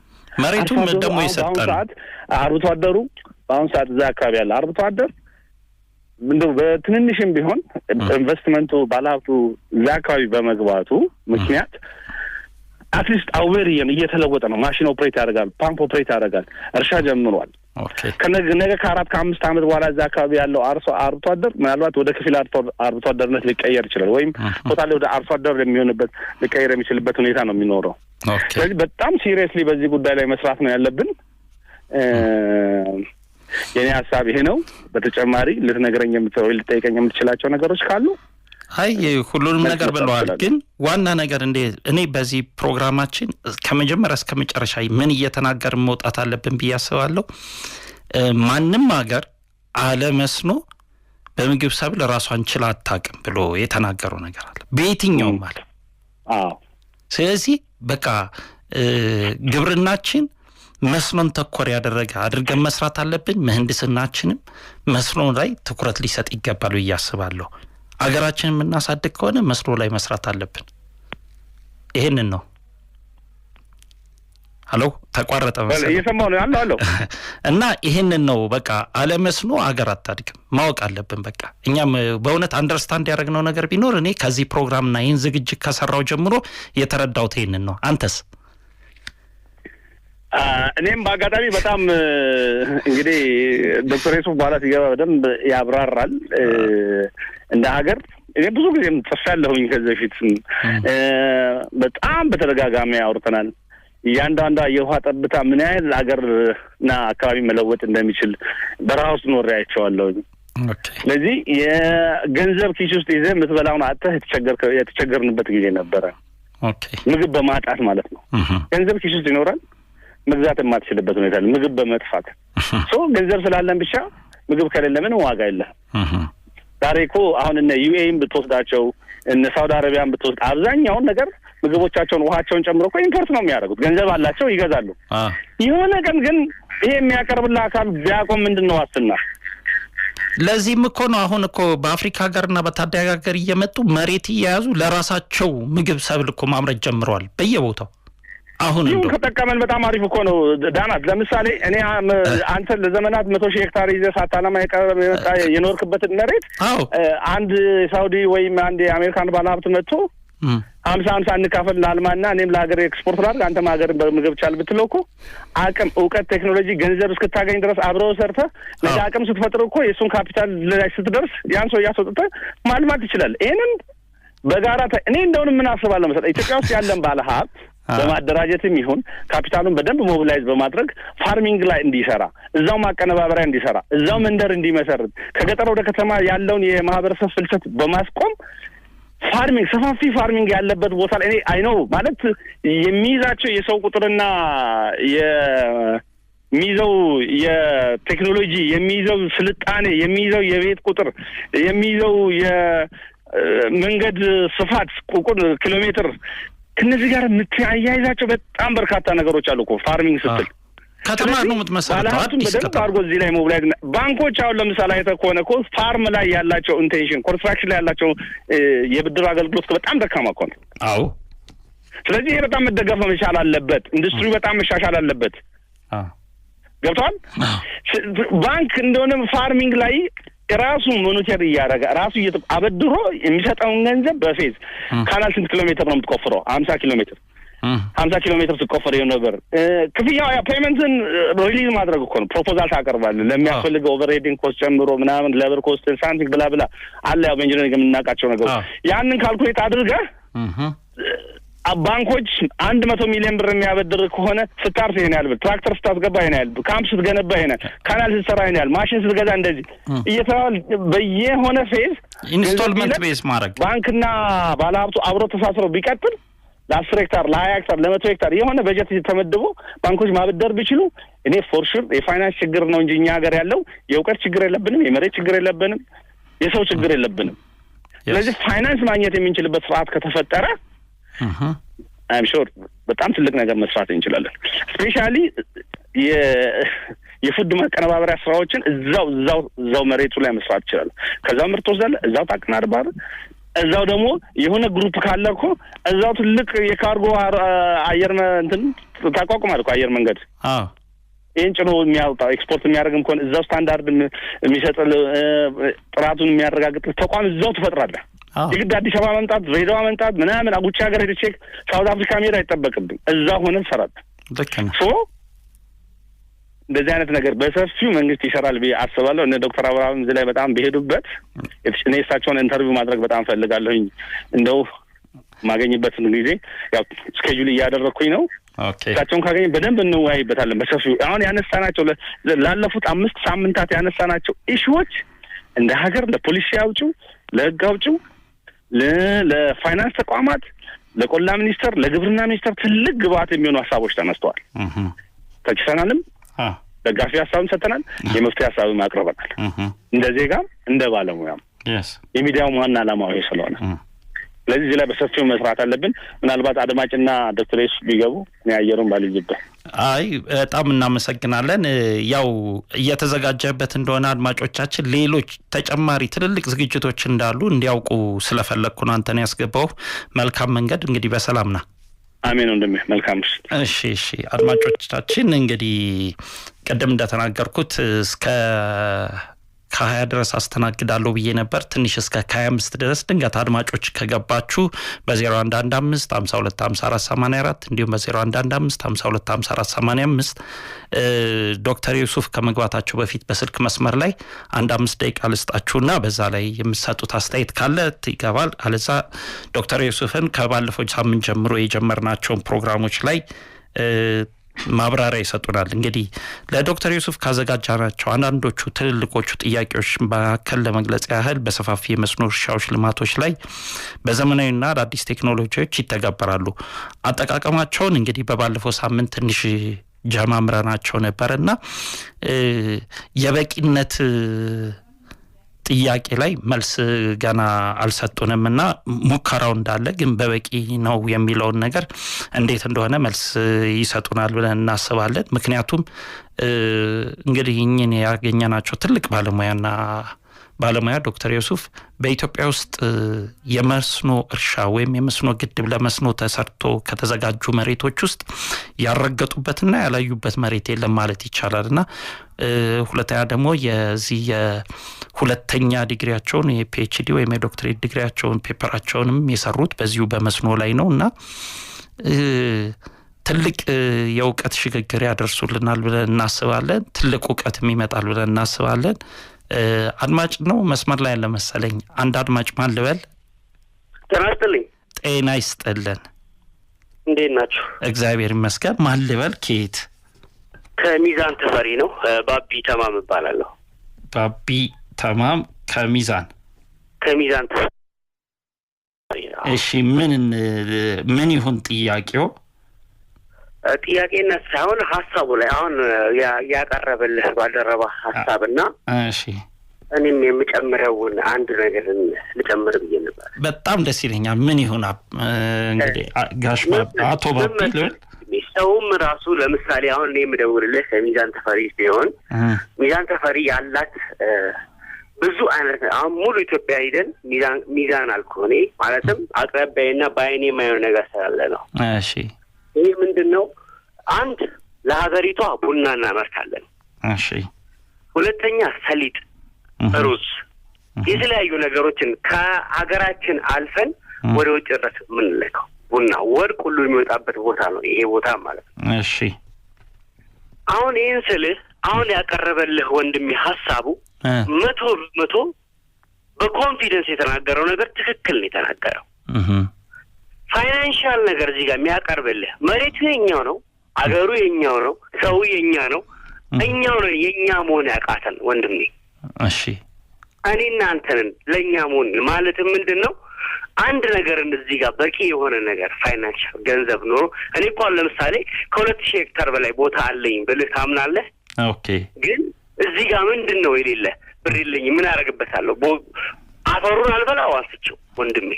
መሬቱም ደግሞ የሰጠ በአሁኑ ሰዓት አርብቶ አደሩ፣ በአሁኑ ሰዓት እዛ አካባቢ ያለ አርብቶ አደር እንደው በትንንሽም ቢሆን ኢንቨስትመንቱ ባለሀብቱ እዛ አካባቢ በመግባቱ ምክንያት at least aware እየተለወጠ ነው። ማሽን operate ያደርጋል፣ pump operate ያደርጋል፣ እርሻ ጀምሯል። ከነገ ከ4 ከ5 ዓመት በኋላ እዛ አካባቢ ያለው አርብቶ አደር ምናልባት ወደ ከፊል አርብቶ አደርነት ሊቀየር ይችላል፣ ወይም totally ወደ አርሶ አደር የሚሆንበት ሊቀየር የሚችልበት ሁኔታ ነው የሚኖረው። ስለዚህ በጣም seriously በዚህ ጉዳይ ላይ መስራት ነው ያለብን። የኔ ሀሳብ ይሄ ነው። በተጨማሪ ልትነግረኝ ወይ ልትጠይቀኝ የምትችላቸው ነገሮች ካሉ አይ፣ ሁሉንም ነገር ብለዋል። ግን ዋና ነገር እንደ እኔ በዚህ ፕሮግራማችን ከመጀመሪያ እስከ መጨረሻ ምን እየተናገርን መውጣት አለብን ብዬ አስባለሁ። ማንም ሀገር አለመስኖ በምግብ ሰብል ራሷን ችላ አታውቅም ብሎ የተናገረው ነገር አለ በየትኛውም ዓለም። ስለዚህ በቃ ግብርናችን መስኖን ተኮር ያደረገ አድርገን መስራት አለብን። ምህንድስናችንም መስኖ ላይ ትኩረት ሊሰጥ ይገባል ብዬ አስባለሁ። አገራችንን የምናሳድግ ከሆነ መስኖ ላይ መስራት አለብን። ይሄንን ነው። ሀሎ፣ ተቋረጠ መሰለኝ። እየሰማሁ ነው ያለው አለው። እና ይሄንን ነው፣ በቃ አለመስኖ አገር አታድግም ማወቅ አለብን። በቃ እኛም በእውነት understand ያደረግነው ነገር ቢኖር እኔ ከዚህ ፕሮግራምና ይህን ዝግጅት ከሰራው ጀምሮ የተረዳሁት ይህንን ነው። አንተስ? እኔም በአጋጣሚ በጣም እንግዲህ ዶክተር የሱፍ በኋላ ሲገባ በደንብ ያብራራል። እንደ ሀገር እኔ ብዙ ጊዜም ጽፌያለሁኝ፣ ከዚህ በፊት በጣም በተደጋጋሚ አውርተናል። እያንዳንዷ የውሃ ጠብታ ምን ያህል ሀገርና አካባቢ መለወጥ እንደሚችል በረሃ ውስጥ ኖሬ አይቼዋለሁኝ። ስለዚህ የገንዘብ ኪስ ውስጥ ይዘህ የምትበላውን አጥተህ የተቸገርንበት ጊዜ ነበረ። ምግብ በማጣት ማለት ነው። ገንዘብ ኪስ ውስጥ ይኖራል፣ መግዛት የማትችልበት ሁኔታ፣ ምግብ በመጥፋት። So ገንዘብ ስላለን ብቻ ምግብ ከሌለ ምንም ዋጋ የለህም። ዛሬ እኮ አሁን እነ UAE ን ብትወስዳቸው፣ እነ ሳውዲ አረቢያን ብትወስድ አብዛኛውን ነገር ምግቦቻቸውን ውሃቸውን ጨምሮ እኮ import ነው የሚያደርጉት። ገንዘብ አላቸው፣ ይገዛሉ። የሆነ ቀን ግን ይሄ የሚያቀርብልህ አካል ቢያቆም ምንድን ነው ዋስትና? ለዚህም እኮ ነው አሁን እኮ በአፍሪካ ሀገርና በታዳጊ ሀገር እየመጡ መሬት እየያዙ ለራሳቸው ምግብ ሰብል እኮ ማምረት ጀምረዋል በየቦታው አሁን። ይሁን። እንደው ከጠቀመን በጣም አሪፍ እኮ ነው። ዳናት፣ ለምሳሌ እኔ አንተ ለዘመናት 100,000 ሄክታር ይዘህ ሳታለማ የመጣ የኖርክበትን መሬት አንድ ሳውዲ ወይም አንድ የአሜሪካን ባለሀብት መጥቶ 50-50 እንካፈል፣ ላልማና እኔም ለሀገር ኤክስፖርት ላድርግ፣ አንተም ሀገርን በምግብ ቻል ብትለው እኮ አቅም፣ እውቀት፣ ቴክኖሎጂ፣ ገንዘብ እስክታገኝ ድረስ አብረው ሰርተህ ነገ አቅም ስትፈጥር እኮ የእሱን ካፒታል ላይ ስትደርስ ያን ሰው እያስወጥተህ ማልማት ትችላለህ። ይህንን በጋራ እኔ እንደውንም ምን አስባለሁ መሰለህ፣ ኢትዮጵያ ውስጥ ያለን ባለ ሀብት በማደራጀትም ይሁን ካፒታሉን በደንብ mobilize በማድረግ farming ላይ እንዲሰራ፣ እዛው ማቀነባበሪያ እንዲሰራ፣ እዛው መንደር እንዲመሰርት፣ ከገጠር ወደ ከተማ ያለውን የማህበረሰብ ፍልሰት በማስቆም farming፣ ሰፋፊ farming ያለበት ቦታ ላይ እኔ I know ማለት የሚይዛቸው የሰው ቁጥርና የሚይዘው የቴክኖሎጂ፣ የሚይዘው ስልጣኔ፣ የሚይዘው የቤት ቁጥር፣ የሚይዘው የመንገድ ስፋት ቁጥር ኪሎ ሜትር ከእነዚህ ጋር የምትያይዛቸው በጣም በርካታ ነገሮች አሉ እኮ farming ስትል። ከተማ ነው የምትመሰርተው። ባለሀብቱን አዲስ በደንብ ከተማ አድርጎ እዚህ ላይ mobilize፣ ባንኮች አሁን ለምሳሌ አይተህ ከሆነ እኮ farm ላይ ያላቸው intention፣ construction ላይ ያላቸው የብድር አገልግሎት እኮ በጣም ደካማ እኮ ነው። ስለዚህ ይሄ በጣም መደገፍ መቻል አለበት። ኢንዱስትሪው በጣም መሻሻል አለበት። ገብቶሃል? ባንክ እንደሆነ farming ላይ ራሱ monitor እያደረገ ራሱ አበድሮ የሚሰጠውን ገንዘብ በ phase፣ canal ስንት ኪሎ ሜትር ነው የምትቆፍረው? 50 ኪሎ ሜትር። 50 ኪሎ ሜትር ስቆፈር የሆነ ነበር። ክፍያው ያ payment ን release ማድረግ እኮ ነው። Proposal ታቀርባለህ ለሚያስፈልገው overheading cost ጨምሮ ምናምን labor cost something blah blah አለ፣ ያው በ engineering የምናውቃቸው ነገሮች። ያንን calculate አድርገህ ባንኮች 100 ሚሊዮን ብር የሚያበድር ከሆነ ስታርስ ይሄን ያህል ብር፣ ትራክተር ስታስገባ ይሄን ያህል፣ ካምፕ ስትገነባ ይሄን ያህል፣ canal ስትሰራ ይሄን ያህል፣ ማሽን ስትገዛ እንደዚህ እየተባለ በየሆነ phase Installment base ማድረግ። ባንክና ባለሀብቱ አብሮ ተሳስረው ቢቀጥል ለ10 ሄክታር፣ ለ20 ሄክታር፣ ለ100 ሄክታር የሆነ በጀት ተመድቦ ባንኮች ማበደር ቢችሉ እኔ for sure የፋይናንስ ችግር ነው እንጂ እኛ ሀገር ያለው የእውቀት ችግር የለብንም፣ የመሬት ችግር የለብንም፣ የሰው ችግር የለብንም። ስለዚህ ፋይናንስ ማግኘት የምንችልበት ስርዓት ከተፈጠረ I'm sure በጣም ትልቅ ነገር መስራት እንችላለን። Specially የ food ማቀነባበሪያ ስራዎችን እዛው እዛው እዛው መሬቱ ላይ መስራት ይችላል። ከዛው ምርት ትወስዳለህ፣ እዛው ታቀናብራለህ። እዛው ደግሞ የሆነ group ካለ እኮ እዛው ትልቅ የካርጎ አየር እንትን ታቋቁማለህ እኮ፣ አየር መንገድ። ይህን ጭኖ የሚያወጣው ኤክስፖርት የሚያደርግም ከሆነ እዛው ስታንዳርድ የሚሰጥ፣ ጥራቱን የሚያረጋግጥ ተቋም እዛው ትፈጥራለህ። የግድ አዲስ አበባ መምጣት፣ ድሬዳዋ መምጣት፣ ምናምን ውጭ ሀገር ሄደህ check South Africa መሄድ አይጠበቅብኝ። እዛ ሆነህ ትሰራለህ። ልክ ነህ። So እንደዚህ አይነት ነገር በሰፊው መንግስት ይሰራል ብዬ አስባለሁ። እነ ዶክተር አብርሃም እዚህ ላይ በጣም በሄዱበት እኔ እሳቸውን interview ማድረግ በጣም ፈልጋለሁኝ። እንደው የማገኝበትን ጊዜ ያው schedule እያደረግኩኝ ነው። እሳቸውን ካገኘ በደንብ እንወያይበታለን በሰፊው። አሁን ያነሳናቸው፣ ላለፉት 5 ሳምንታት ያነሳናቸው issue ዎች እንደ ሀገር ለፖሊሲ አውጪው፣ ለህግ አውጪው፣ ለፋይናንስ ተቋማት፣ ለቆላ ሚኒስተር፣ ለግብርና ሚኒስተር ትልቅ ግብአት የሚሆኑ ሀሳቦች ተነስተዋል። ተችተናልም፣ ደጋፊ ሀሳብም ሰጥተናል፣ የመፍትሄ ሀሳብም አቅርበናል። እንደ ዜጋም እንደ ባለሙያም የሚዲያውም ዋና ዓላማው ይሄ ስለሆነ ስለዚህ እዚህ ላይ በሰፊው መስራት አለብን። ምናልባት አድማጭና ዶክተር ዩሱፍ ቢገቡ እኔ አየሩን ባልይዝብህ። አይ፣ በጣም እናመሰግናለን። ያው እየተዘጋጀበት እንደሆነ አድማጮቻችን ሌሎች ተጨማሪ ትልልቅ ዝግጅቶች እንዳሉ እንዲያውቁ ስለፈለግኩ ነው አንተን ያስገባው። መልካም መንገድ፣ እንግዲህ በሰላም ና። አሜን ወንድሜ፣ መልካም ምሽት። እሺ፣ አድማጮቻችን እንግዲህ ቅድም እንደተናገርኩት እስከ ከ20 ድረስ አስተናግዳለሁ ብዬ ነበር። ትንሽ እስከ ከ25 ድረስ ድንገት አድማጮች ከገባችሁ በ0115 52 54 84 እንዲሁም በ0115 52 54 85 ዶክተር ዩሱፍ ከመግባታቸው በፊት በስልክ መስመር ላይ አንድ 5 ደቂቃ ልስጣችሁና በዛ ላይ የምትሰጡት አስተያየት ካለ ይገባል። አለዛ ዶክተር ዩሱፍን ከባለፈው ሳምንት ጀምሮ የጀመርናቸውን ፕሮግራሞች ላይ ማብራሪያ ይሰጡናል። እንግዲህ ለዶክተር ዩሱፍ ካዘጋጃናቸው አንዳንዶቹ ትልልቆቹ ጥያቄዎች መካከል ለመግለጽ ያህል በሰፋፊ የመስኖ እርሻዎች ልማቶች ላይ በዘመናዊና አዳዲስ ቴክኖሎጂዎች ይተገበራሉ። አጠቃቀማቸውን እንግዲህ በባለፈው ሳምንት ትንሽ ጀማምረናቸው ነበርና የበቂነት ጥያቄ ላይ መልስ ገና አልሰጡንም እና ሙከራው እንዳለ ግን በበቂ ነው የሚለውን ነገር እንዴት እንደሆነ መልስ ይሰጡናል ብለን እናስባለን። ምክንያቱም እንግዲህ እኚህን ያገኘናቸው ትልቅ ባለሙያና ባለሙያ ዶክተር ዩሱፍ በኢትዮጵያ ውስጥ የመስኖ እርሻ ወይም የመስኖ ግድብ ለመስኖ ተሰርቶ ከተዘጋጁ መሬቶች ውስጥ ያልረገጡበትና ያላዩበት መሬት የለም ማለት ይቻላል። እና ሁለተኛ ደግሞ የዚህ የሁለተኛ ዲግሪያቸውን የ PhD ወይም የዶክትሬት ዲግሪያቸውን paper ኣቸውንም የሰሩት በዚሁ በመስኖ ላይ ነው እና ትልቅ የእውቀት ሽግግር ያደርሱልናል ብለን እናስባለን። ትልቅ እውቀትም ይመጣል ብለን እናስባለን። አድማጭ ነው መስመር ላይ ያለ መሰለኝ። አንድ አድማጭ፣ ማን ልበል? ጤና ይስጥልኝ። ጤና ይስጥልን። እንዴት ናችሁ? እግዚአብሔር ይመስገን። ማን ልበል? ከየት? ከሚዛን ተፈሪ ነው። ባቢ ተማም እባላለሁ። ባቢ ተማም ከሚዛን። ከሚዛን ተፈሪ። እሺ፣ ምን ይሁን ጥያቄው? ጥያቄነት ሳይሆን ሀሳቡ ላይ አሁን ያቀረበልህ ባልደረባ ሀሳብና እኔም የምጨምረውን አንድ ነገር ልጨምር ብዬ ነበር። በጣም ደስ ይለኛል። ምን ይሁን እንግዲህ ጋሽ አቶ ባቢ ልበል? ሰውም ራሱ ለምሳሌ አሁን እኔ የምደውልልህ ከሚዛን ተፈሪ ሲሆን ሚዛን ተፈሪ ያላት ብዙ አይነት፣ አሁን ሙሉ ኢትዮጵያ ሂደን ሚዛን ሚዛን አልኩህ እኔ፣ ማለትም አቅራቢያዬና በአይኔ የማየው ነገር ስላለ ነው። ይህ ምንድን ነው? አንድ ለሀገሪቷ ቡና እናመርታለን። ሁለተኛ ሰሊጥ፣ ሩዝ፣ የተለያዩ ነገሮችን ከሀገራችን አልፈን ወደ ውጭ ድረስ የምንልከው። ቡና፣ ወርቅ ሁሉ የሚወጣበት ቦታ ነው ይሄ ቦታ ማለት ነው። እሺ አሁን ይህን ስልህ አሁን ያቀረበልህ ወንድሜ ሀሳቡ 100% በ confidence የተናገረው ነገር ትክክል ነው የተናገረው። Financial ነገር እዚህ ጋር የሚያቀርብልህ መሬቱ የኛው ነው፣ አገሩ የኛው ነው፣ ሰው የኛ ነው፣ እኛው ነው የኛ መሆን ያቃተን ወንድሜ። እሺ እኔና አንተንን ለእኛ መሆን ማለትም ምንድን ነው አንድ ነገር እዚህ ጋር በቂ የሆነ ነገር financial ገንዘብ ኖሮ እኔ እንኳን ለምሳሌ ከ2000 ሄክታር በላይ ቦታ አለኝ ብልህ ታምናለህ? Okay። ግን እዚህ ጋር ምንድን ነው የሌለ ብር የለኝም፣ ምን አደርግበታለሁ? አፈሩን አልበላው አንስቼው ወንድሜ።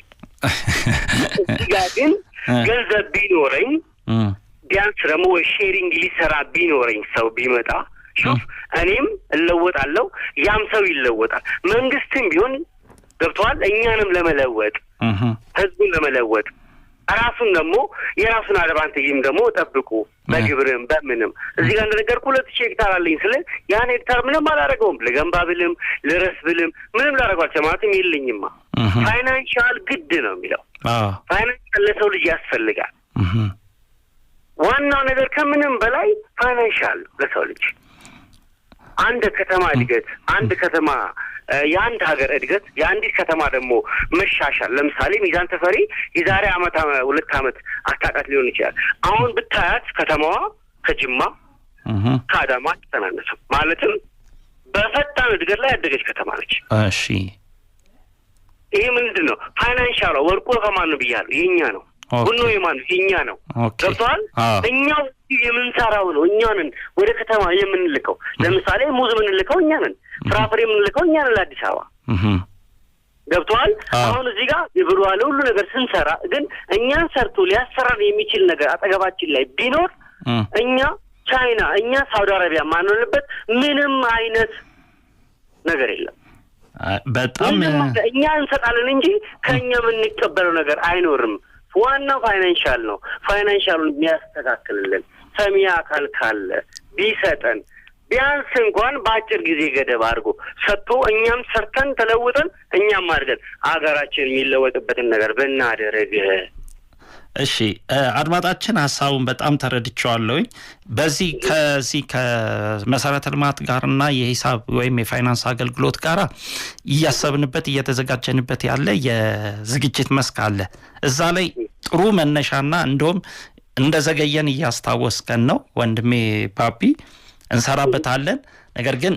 እዚህ ጋር ግን ገንዘብ ቢኖረኝ ቢያንስ ደግሞ ወይ sharing ሊሰራ ቢኖረኝ ሰው ቢመጣ شوف እኔም እለወጣለሁ፣ ያም ሰው ይለወጣል። መንግስትም ቢሆን ገብተዋል እኛንም ለመለወጥ ህዝቡን ለመለወጥ ራሱን ደግሞ የራሱን advantage ም ደግሞ ጠብቁ በግብርም በምንም እዚህ ጋር እንደነገርኩህ 2000 ሄክታር አለኝ ስለ ያን ሄክታር ምንም አላደረገውም። ልገንባ ብልም ልረስ ብልም ምንም ላደረገው አልችልም። ማለትም የለኝማ። Financial ግድ ነው የሚለው financial ለሰው ልጅ ያስፈልጋል። ዋናው ነገር ከምንም በላይ financial ለሰው ልጅ አንድ ከተማ እድገት፣ አንድ ከተማ የአንድ ሀገር እድገት፣ የአንዲት ከተማ ደግሞ መሻሻል። ለምሳሌ ሚዛን ተፈሪ የዛሬ አመት 2 አመት አታውቃት ሊሆን ይችላል። አሁን ብታያት ከተማዋ ከጅማ ከአዳማ አትተናነስም። ማለትም በፈጣን እድገት ላይ ያደገች ከተማ ነች። እሺ ይሄ ምንድን ነው? Financial ዋ ወርቁ ከማን ነው ብያለሁ? የኛ ነው። ቡናው የማን ነው? የኛ ነው። ገብቶሃል? እኛው የምንሰራው ነው። እኛ ነን ወደ ከተማ የምንልከው። ለምሳሌ ሙዝ የምንልከው እኛ ነን። ፍራፍሬ የምንልከው እኛ ነን ለአዲስ አበባ። ገብቶሃል? አሁን እዚህ ጋር ግብሩ አለ ሁሉ ነገር ስንሰራ ግን እኛን ሰርቶ ሊያሰራን የሚችል ነገር አጠገባችን ላይ ቢኖር እኛ ቻይና፣ እኛ ሳውዲ አረቢያ ማንሆንበት ምንም አይነት ነገር የለም። በጣም እኛ እንሰጣለን እንጂ ከእኛ የምንቀበለው ነገር አይኖርም። ዋናው financial ነው። Financial ኡን የሚያስተካክልልን ሰሚ አካል ካለ ቢሰጠን ቢያንስ እንኳን በአጭር ጊዜ ገደብ አድርጎ ሰጥቶ እኛም ሰርተን ተለውጠን እኛም አድርገን አገራችን የሚለወጥበትን ነገር ብናደርግ። እሺ አድማጣችን ሀሳቡን በጣም ተረድቼዋለሁኝ። በዚህ ከዚህ ከመሰረተ ልማት ጋርና የሂሳብ ወይም የፋይናንስ አገልግሎት ጋራ እያሰብንበት እየተዘጋጀንበት ያለ የዝግጅት መስክ አለ። እዛ ላይ ጥሩ መነሻና እንደውም እንደዘገየን እያስታወስከን ነው ወንድሜ ባቢ፣ እንሰራበታለን። ነገር ግን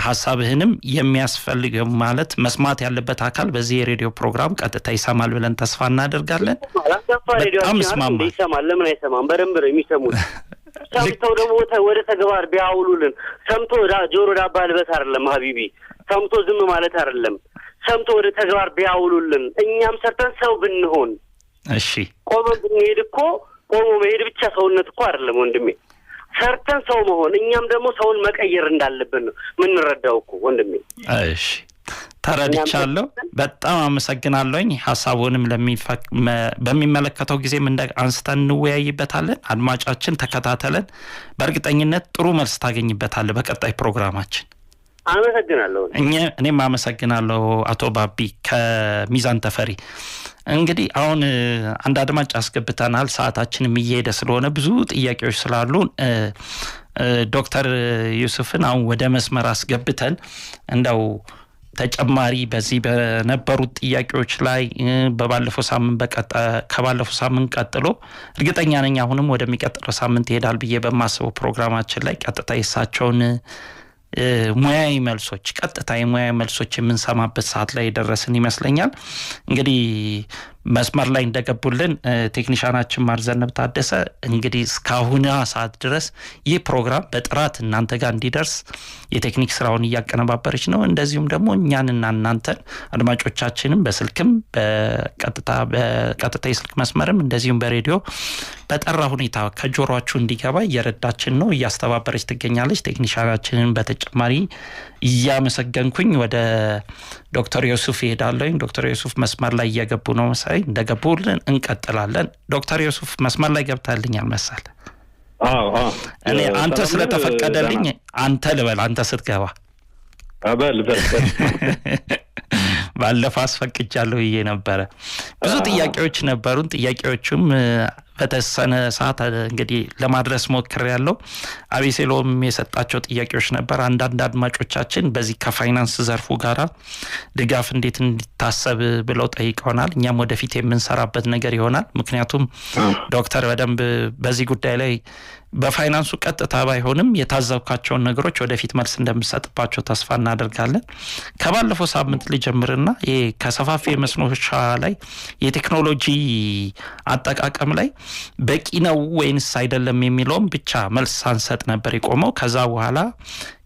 ሀሳብህንም የሚያስፈልገው ማለት መስማት ያለበት አካል በዚህ የሬዲዮ ፕሮግራም ቀጥታ ይሰማል ብለን ተስፋ እናደርጋለን። በጣም እስማማለሁ። ይሰማል። ለምን አይሰማም? በደንብ ነው የሚሰሙት። ሰምተው ደግሞ ወደ ተግባር ቢያውሉልን። ሰምቶ ጆሮ ዳባ ልበስ አይደለም ሀቢቢ፣ ሰምቶ ዝም ማለት አይደለም። ሰምቶ ወደ ተግባር ቢያውሉልን፣ እኛም ሰርተን ሰው ብንሆን። እሺ ቆሞ ብንሄድ እኮ ቆሞ መሄድ ብቻ ሰውነት እኮ አይደለም ወንድሜ። ሰርተን ሰው መሆን እኛም ደግሞ ሰውን መቀየር እንዳለብን ነው የምንረዳው እኮ ወንድሜ። እሺ ተረድቻለሁ። በጣም አመሰግናለሁኝ። ሀሳቡንም በሚመለከተው ጊዜም አንስተን እንወያይበታለን። አድማጫችን ተከታተለን፣ በእርግጠኝነት ጥሩ መልስ ታገኝበታለህ በቀጣይ ፕሮግራማችን። አመሰግናለሁ። እኔም አመሰግናለሁ አቶ ባቢ ከሚዛን ተፈሪ። እንግዲህ አሁን አንድ አድማጭ አስገብተናል። ሰዓታችንም እየሄደ ስለሆነ ብዙ ጥያቄዎች ስላሉ ዶክተር ዩሱፍን አሁን ወደ መስመር አስገብተን እንደው ተጨማሪ በዚህ በነበሩት ጥያቄዎች ላይ በባለፈው ሳምንት ከባለፈው ሳምንት ቀጥሎ እርግጠኛ ነኝ አሁንም ወደሚቀጥለው ሳምንት ይሄዳል ብዬ በማስበው ፕሮግራማችን ላይ ቀጥታ የሳቸውን ሙያዊ መልሶች ቀጥታ የሙያዊ መልሶች የምንሰማበት ሰዓት ላይ ደረስን ይመስለኛል። እንግዲህ መስመር ላይ እንደገቡልን ቴክኒሻናችን ማርዘነብ ታደሰ እንግዲህ እስካሁን ሰዓት ድረስ ይህ ፕሮግራም በጥራት እናንተ ጋር እንዲደርስ የቴክኒክ ስራውን እያቀነባበረች ነው። እንደዚሁም ደግሞ እኛንና እናንተን አድማጮቻችንም በስልክም በቀጥታ የስልክ መስመርም እንደዚሁም በሬዲዮ በጠራ ሁኔታ ከጆሮአችሁ እንዲገባ እየረዳችን ነው፣ እያስተባበረች ትገኛለች። ቴክኒሻናችንን በተጨማሪ እያመሰገንኩኝ ወደ ዶክተር ዮሱፍ እሄዳለሁኝ። ዶክተር ዮሱፍ መስመር ላይ እየገቡ ነው መሰለኝ። እንደገቡልን እንቀጥላለን። ዶክተር ዮሱፍ መስመር ላይ ገብታልኛል መሰል። አዎ አዎ። እኔ አንተ ስለተፈቀደልኝ አንተ ልበል፣ አንተ ስትገባ በል በል። ባለፈው አስፈቅጃለሁ ብዬ ነበረ። ብዙ ጥያቄዎች ነበሩን። ጥያቄዎቹም በተወሰነ ሰዓት እንግዲህ ለማድረስ ሞክሬያለሁ። አቤሴሎም የሰጣቸው ጥያቄዎች ነበር። አንዳንድ አድማጮቻችን በዚህ ከፋይናንስ ዘርፉ ጋራ ድጋፍ እንዴት እንዲታሰብ ብለው ጠይቀውናል። እኛም ወደፊት የምንሰራበት ነገር ይሆናል። ምክንያቱም ዶክተር በደንብ በዚህ ጉዳይ ላይ በፋይናንሱ ቀጥታ ባይሆንም የታዘብካቸውን ነገሮች ወደፊት መልስ እንደምሰጥባቸው ተስፋ እናደርጋለን። ከባለፈው ሳምንት ልጀምርና ይሄ ከሰፋፊ የመስኖ እርሻ ላይ የቴክኖሎጂ አጠቃቀም ላይ በቂ ነው ወይንስ አይደለም የሚለውም ብቻ መልስ ሳንሰጥ ነበር የቆመው። ከዛ በኋላ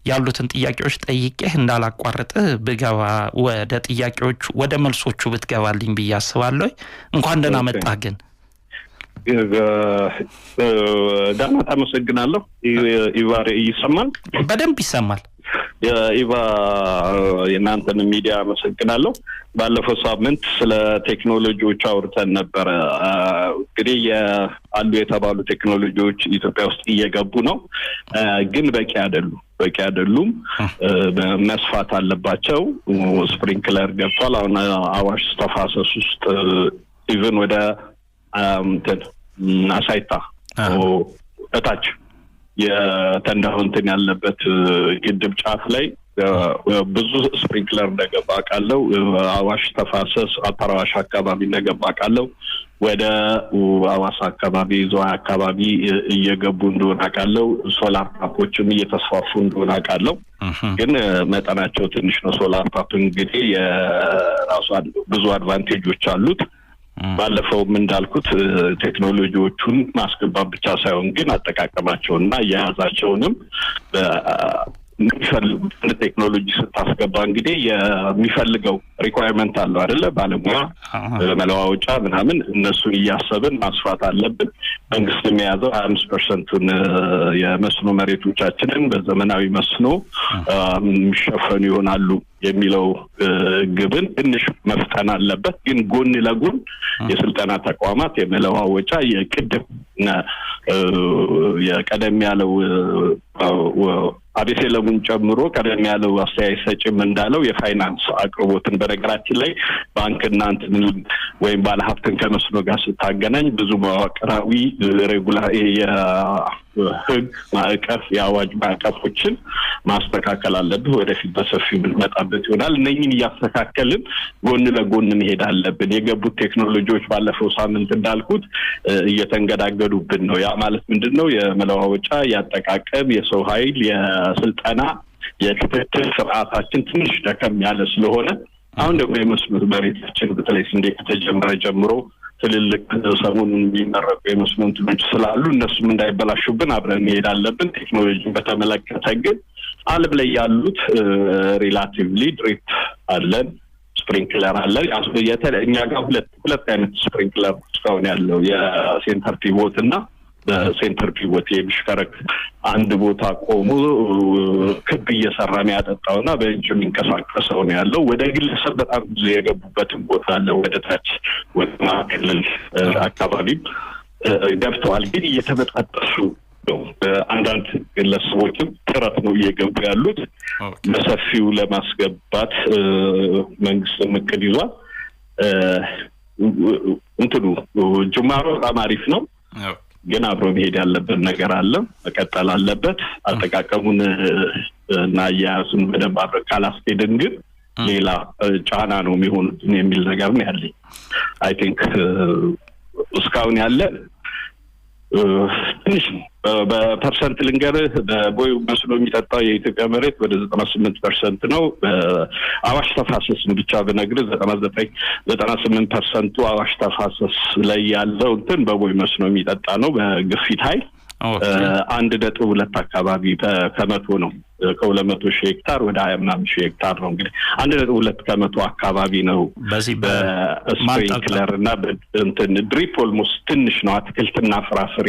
ያሉትን ጥያቄዎች ጠይቄህ እንዳላቋርጥህ ብገባ ወደ ጥያቄዎቹ ወደ መልሶቹ ብትገባልኝ ብዬ አስባለሁ። እንኳን ደህና መጣህ ግን። ዳናት አመሰግናለሁ። ኢቫ ይሰማል? በደንብ ይሰማል። ኢቫ፣ የእናንተን ሚዲያ አመሰግናለሁ። ባለፈው ሳምንት ስለ ቴክኖሎጂዎች አውርተን ነበረ። እንግዲህ አሉ የተባሉ ቴክኖሎጂዎች ኢትዮጵያ ውስጥ እየገቡ ነው፣ ግን በቂ አይደሉም። በቂ አይደሉም፣ መስፋት አለባቸው። Sprinkler ገብቷል። አሁን አዋሽ ተፋሰስ ውስጥ even ወደ እንትን አሳይታ እታች የተንዳሆ እንትን ያለበት ግድብ ጫፍ ላይ ብዙ sprinkler እንደገባ አውቃለሁ። አዋሽ ተፋሰስ upper አዋሽ አካባቢ እንደገባ አውቃለሁ። ወደ አዋሳ አካባቢ፣ ዝዋይ አካባቢ እየገቡ እንደሆነ አውቃለሁ። Solar pump ኦችም እየተስፋፉ እንደሆነ አውቃለሁ። ግን መጠናቸው ትንሽ ነው። Solar pump እንግዲህ የራሱ ብዙ advantage ኦች አሉት። ባለፈውም እንዳልኩት ቴክኖሎጂዎቹን ማስገባት ብቻ ሳይሆን ግን አጠቃቀማቸውንና አያያዛቸውንም የሚፈልጉት ቴክኖሎጂ ስታስገባ እንግዲህ የሚፈልገው requirement አለው አይደለ? ባለሙያ፣ መለዋወጫ ምናምን፣ እነሱን እያሰብን ማስፋት አለብን። መንግስት የያዘው 25 percent ኡን የመስኖ መሬቶቻችንን በዘመናዊ መስኖ የሚሸፈኑ ይሆናሉ የሚለው ግብን ትንሽ መፍጠን አለበት። ግን ጎን ለጎን የስልጠና ተቋማት፣ የመለዋወጫ፣ የቅድም የቀደም ያለው አቤሴለሙን ጨምሮ ቀደም ያለው አስተያየት ሰጭም እንዳለው የፋይናንስ አቅርቦትን፣ በነገራችን ላይ ባንክና እንትን ወይም ባለሀብትን ከመስኖ ጋር ስታገናኝ ብዙ መዋቅራዊ regula የህግ ማዕቀፍ፣ የአዋጅ ማዕቀፎችን ማስተካከል አለብህ። ወደፊት በሰፊው የምንመጣበት ይሆናል። እነኝን እያስተካከልን ጎን ለጎን መሄድ አለብን። የገቡት ቴክኖሎጂዎች ባለፈው ሳምንት እንዳልኩት እየተንገዳገዱብን ነው። ያ ማለት ምንድን ነው? የመለዋወጫ፣ የአጠቃቀም፣ የሰው ኃይል፣ የስልጠና፣ የክትትል ስርዓታችን ትንሽ ደከም ያለ ስለሆነ አሁን ደግሞ የመስኖ መሬታችን በተለይ ስንዴ ከተጀመረ ጀምሮ ትልልቅ ሰሞኑን የሚመረቁ የመስኖ እንትኖች ስላሉ እነሱም እንዳይበላሹብን አብረን መሄድ አለብን። ቴክኖሎጂን በተመለከተ ግን ዓለም ላይ ያሉት relatively drip አለን፣ sprinkler አለን። እኛ ጋር ሁለት አይነት sprinkler እስካሁን ያለው፣ የ center pivot እና በ center pivot የሚሽከረከር አንድ ቦታ ቆሞ ክብ እየሰራ የሚያጠጣው እና በእጅ የሚንቀሳቀሰው ነው ያለው። ወደ ግለሰብ በጣም ብዙ የገቡበትን ቦታ አለ። ወደ ታች ወደ ክልል አካባቢም ገብተዋል፣ ግን እየተበጣጠሱ ነው። አንዳንድ ግለሰቦችም ጥረት ነው እየገቡ ያሉት። በሰፊው ለማስገባት መንግስትም እቅድ ይዟል። እንትኑ ጅማሮ በጣም አሪፍ ነው፣ ግን አብሮ መሄድ ያለበት ነገር አለ፣ መቀጠል አለበት። አጠቃቀሙን እና አያያዙን በደንብ አብረን ካላስኬድን ግን ሌላ ጫና ነው የሚሆኑትን የሚል ነገር ነው ያለኝ። I think እስካሁን ያለ ትንሽ ነው። በ percent ልንገርህ፣ በቦይ መስኖ የሚጠጣው የኢትዮጵያ መሬት ወደ 98% ነው። አዋሽ ተፋሰስን ብቻ ብነግርህ 99 98 percent ኡ አዋሽ ተፋሰስ ላይ ያለው እንትን በቦይ መስኖ የሚጠጣ ነው። በግፊት ኃይል 1.2 አካባቢ ከመቶ ነው። ከ200,000 ሄክታር ወደ 20 ምናምን ሺህ ሄክታር ነው፣ እንግዲህ 1.2% አካባቢ ነው። በዚህ በ sprinkler እና እንትን drip almost ትንሽ ነው። አትክልትና ፍራፍሬ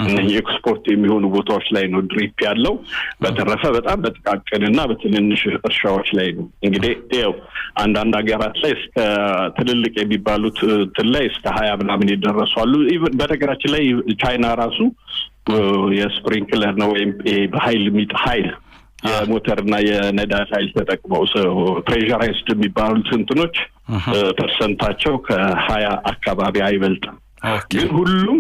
እነኚህ ኤክስፖርት የሚሆኑ ቦታዎች ላይ ነው drip ያለው። በተረፈ በጣም በጥቃቅንና በትንንሽ እርሻዎች ላይ ነው። እንግዲህ ይኸው አንዳንድ ሀገራት ላይ እስከ ትልልቅ የሚባሉት እንትን ላይ እስከ 20 ምናምን የደረሱ አሉ። በነገራችን ላይ ቻይና ራሱ የ sprinkler ነው ወይም በሀይል ኃይል የሞተርና የነዳጅ ኃይል ተጠቅመው pressurized የሚባሉት እንትኖች percent ኣቸው ከ20 አካባቢ አይበልጥም። ግን ሁሉም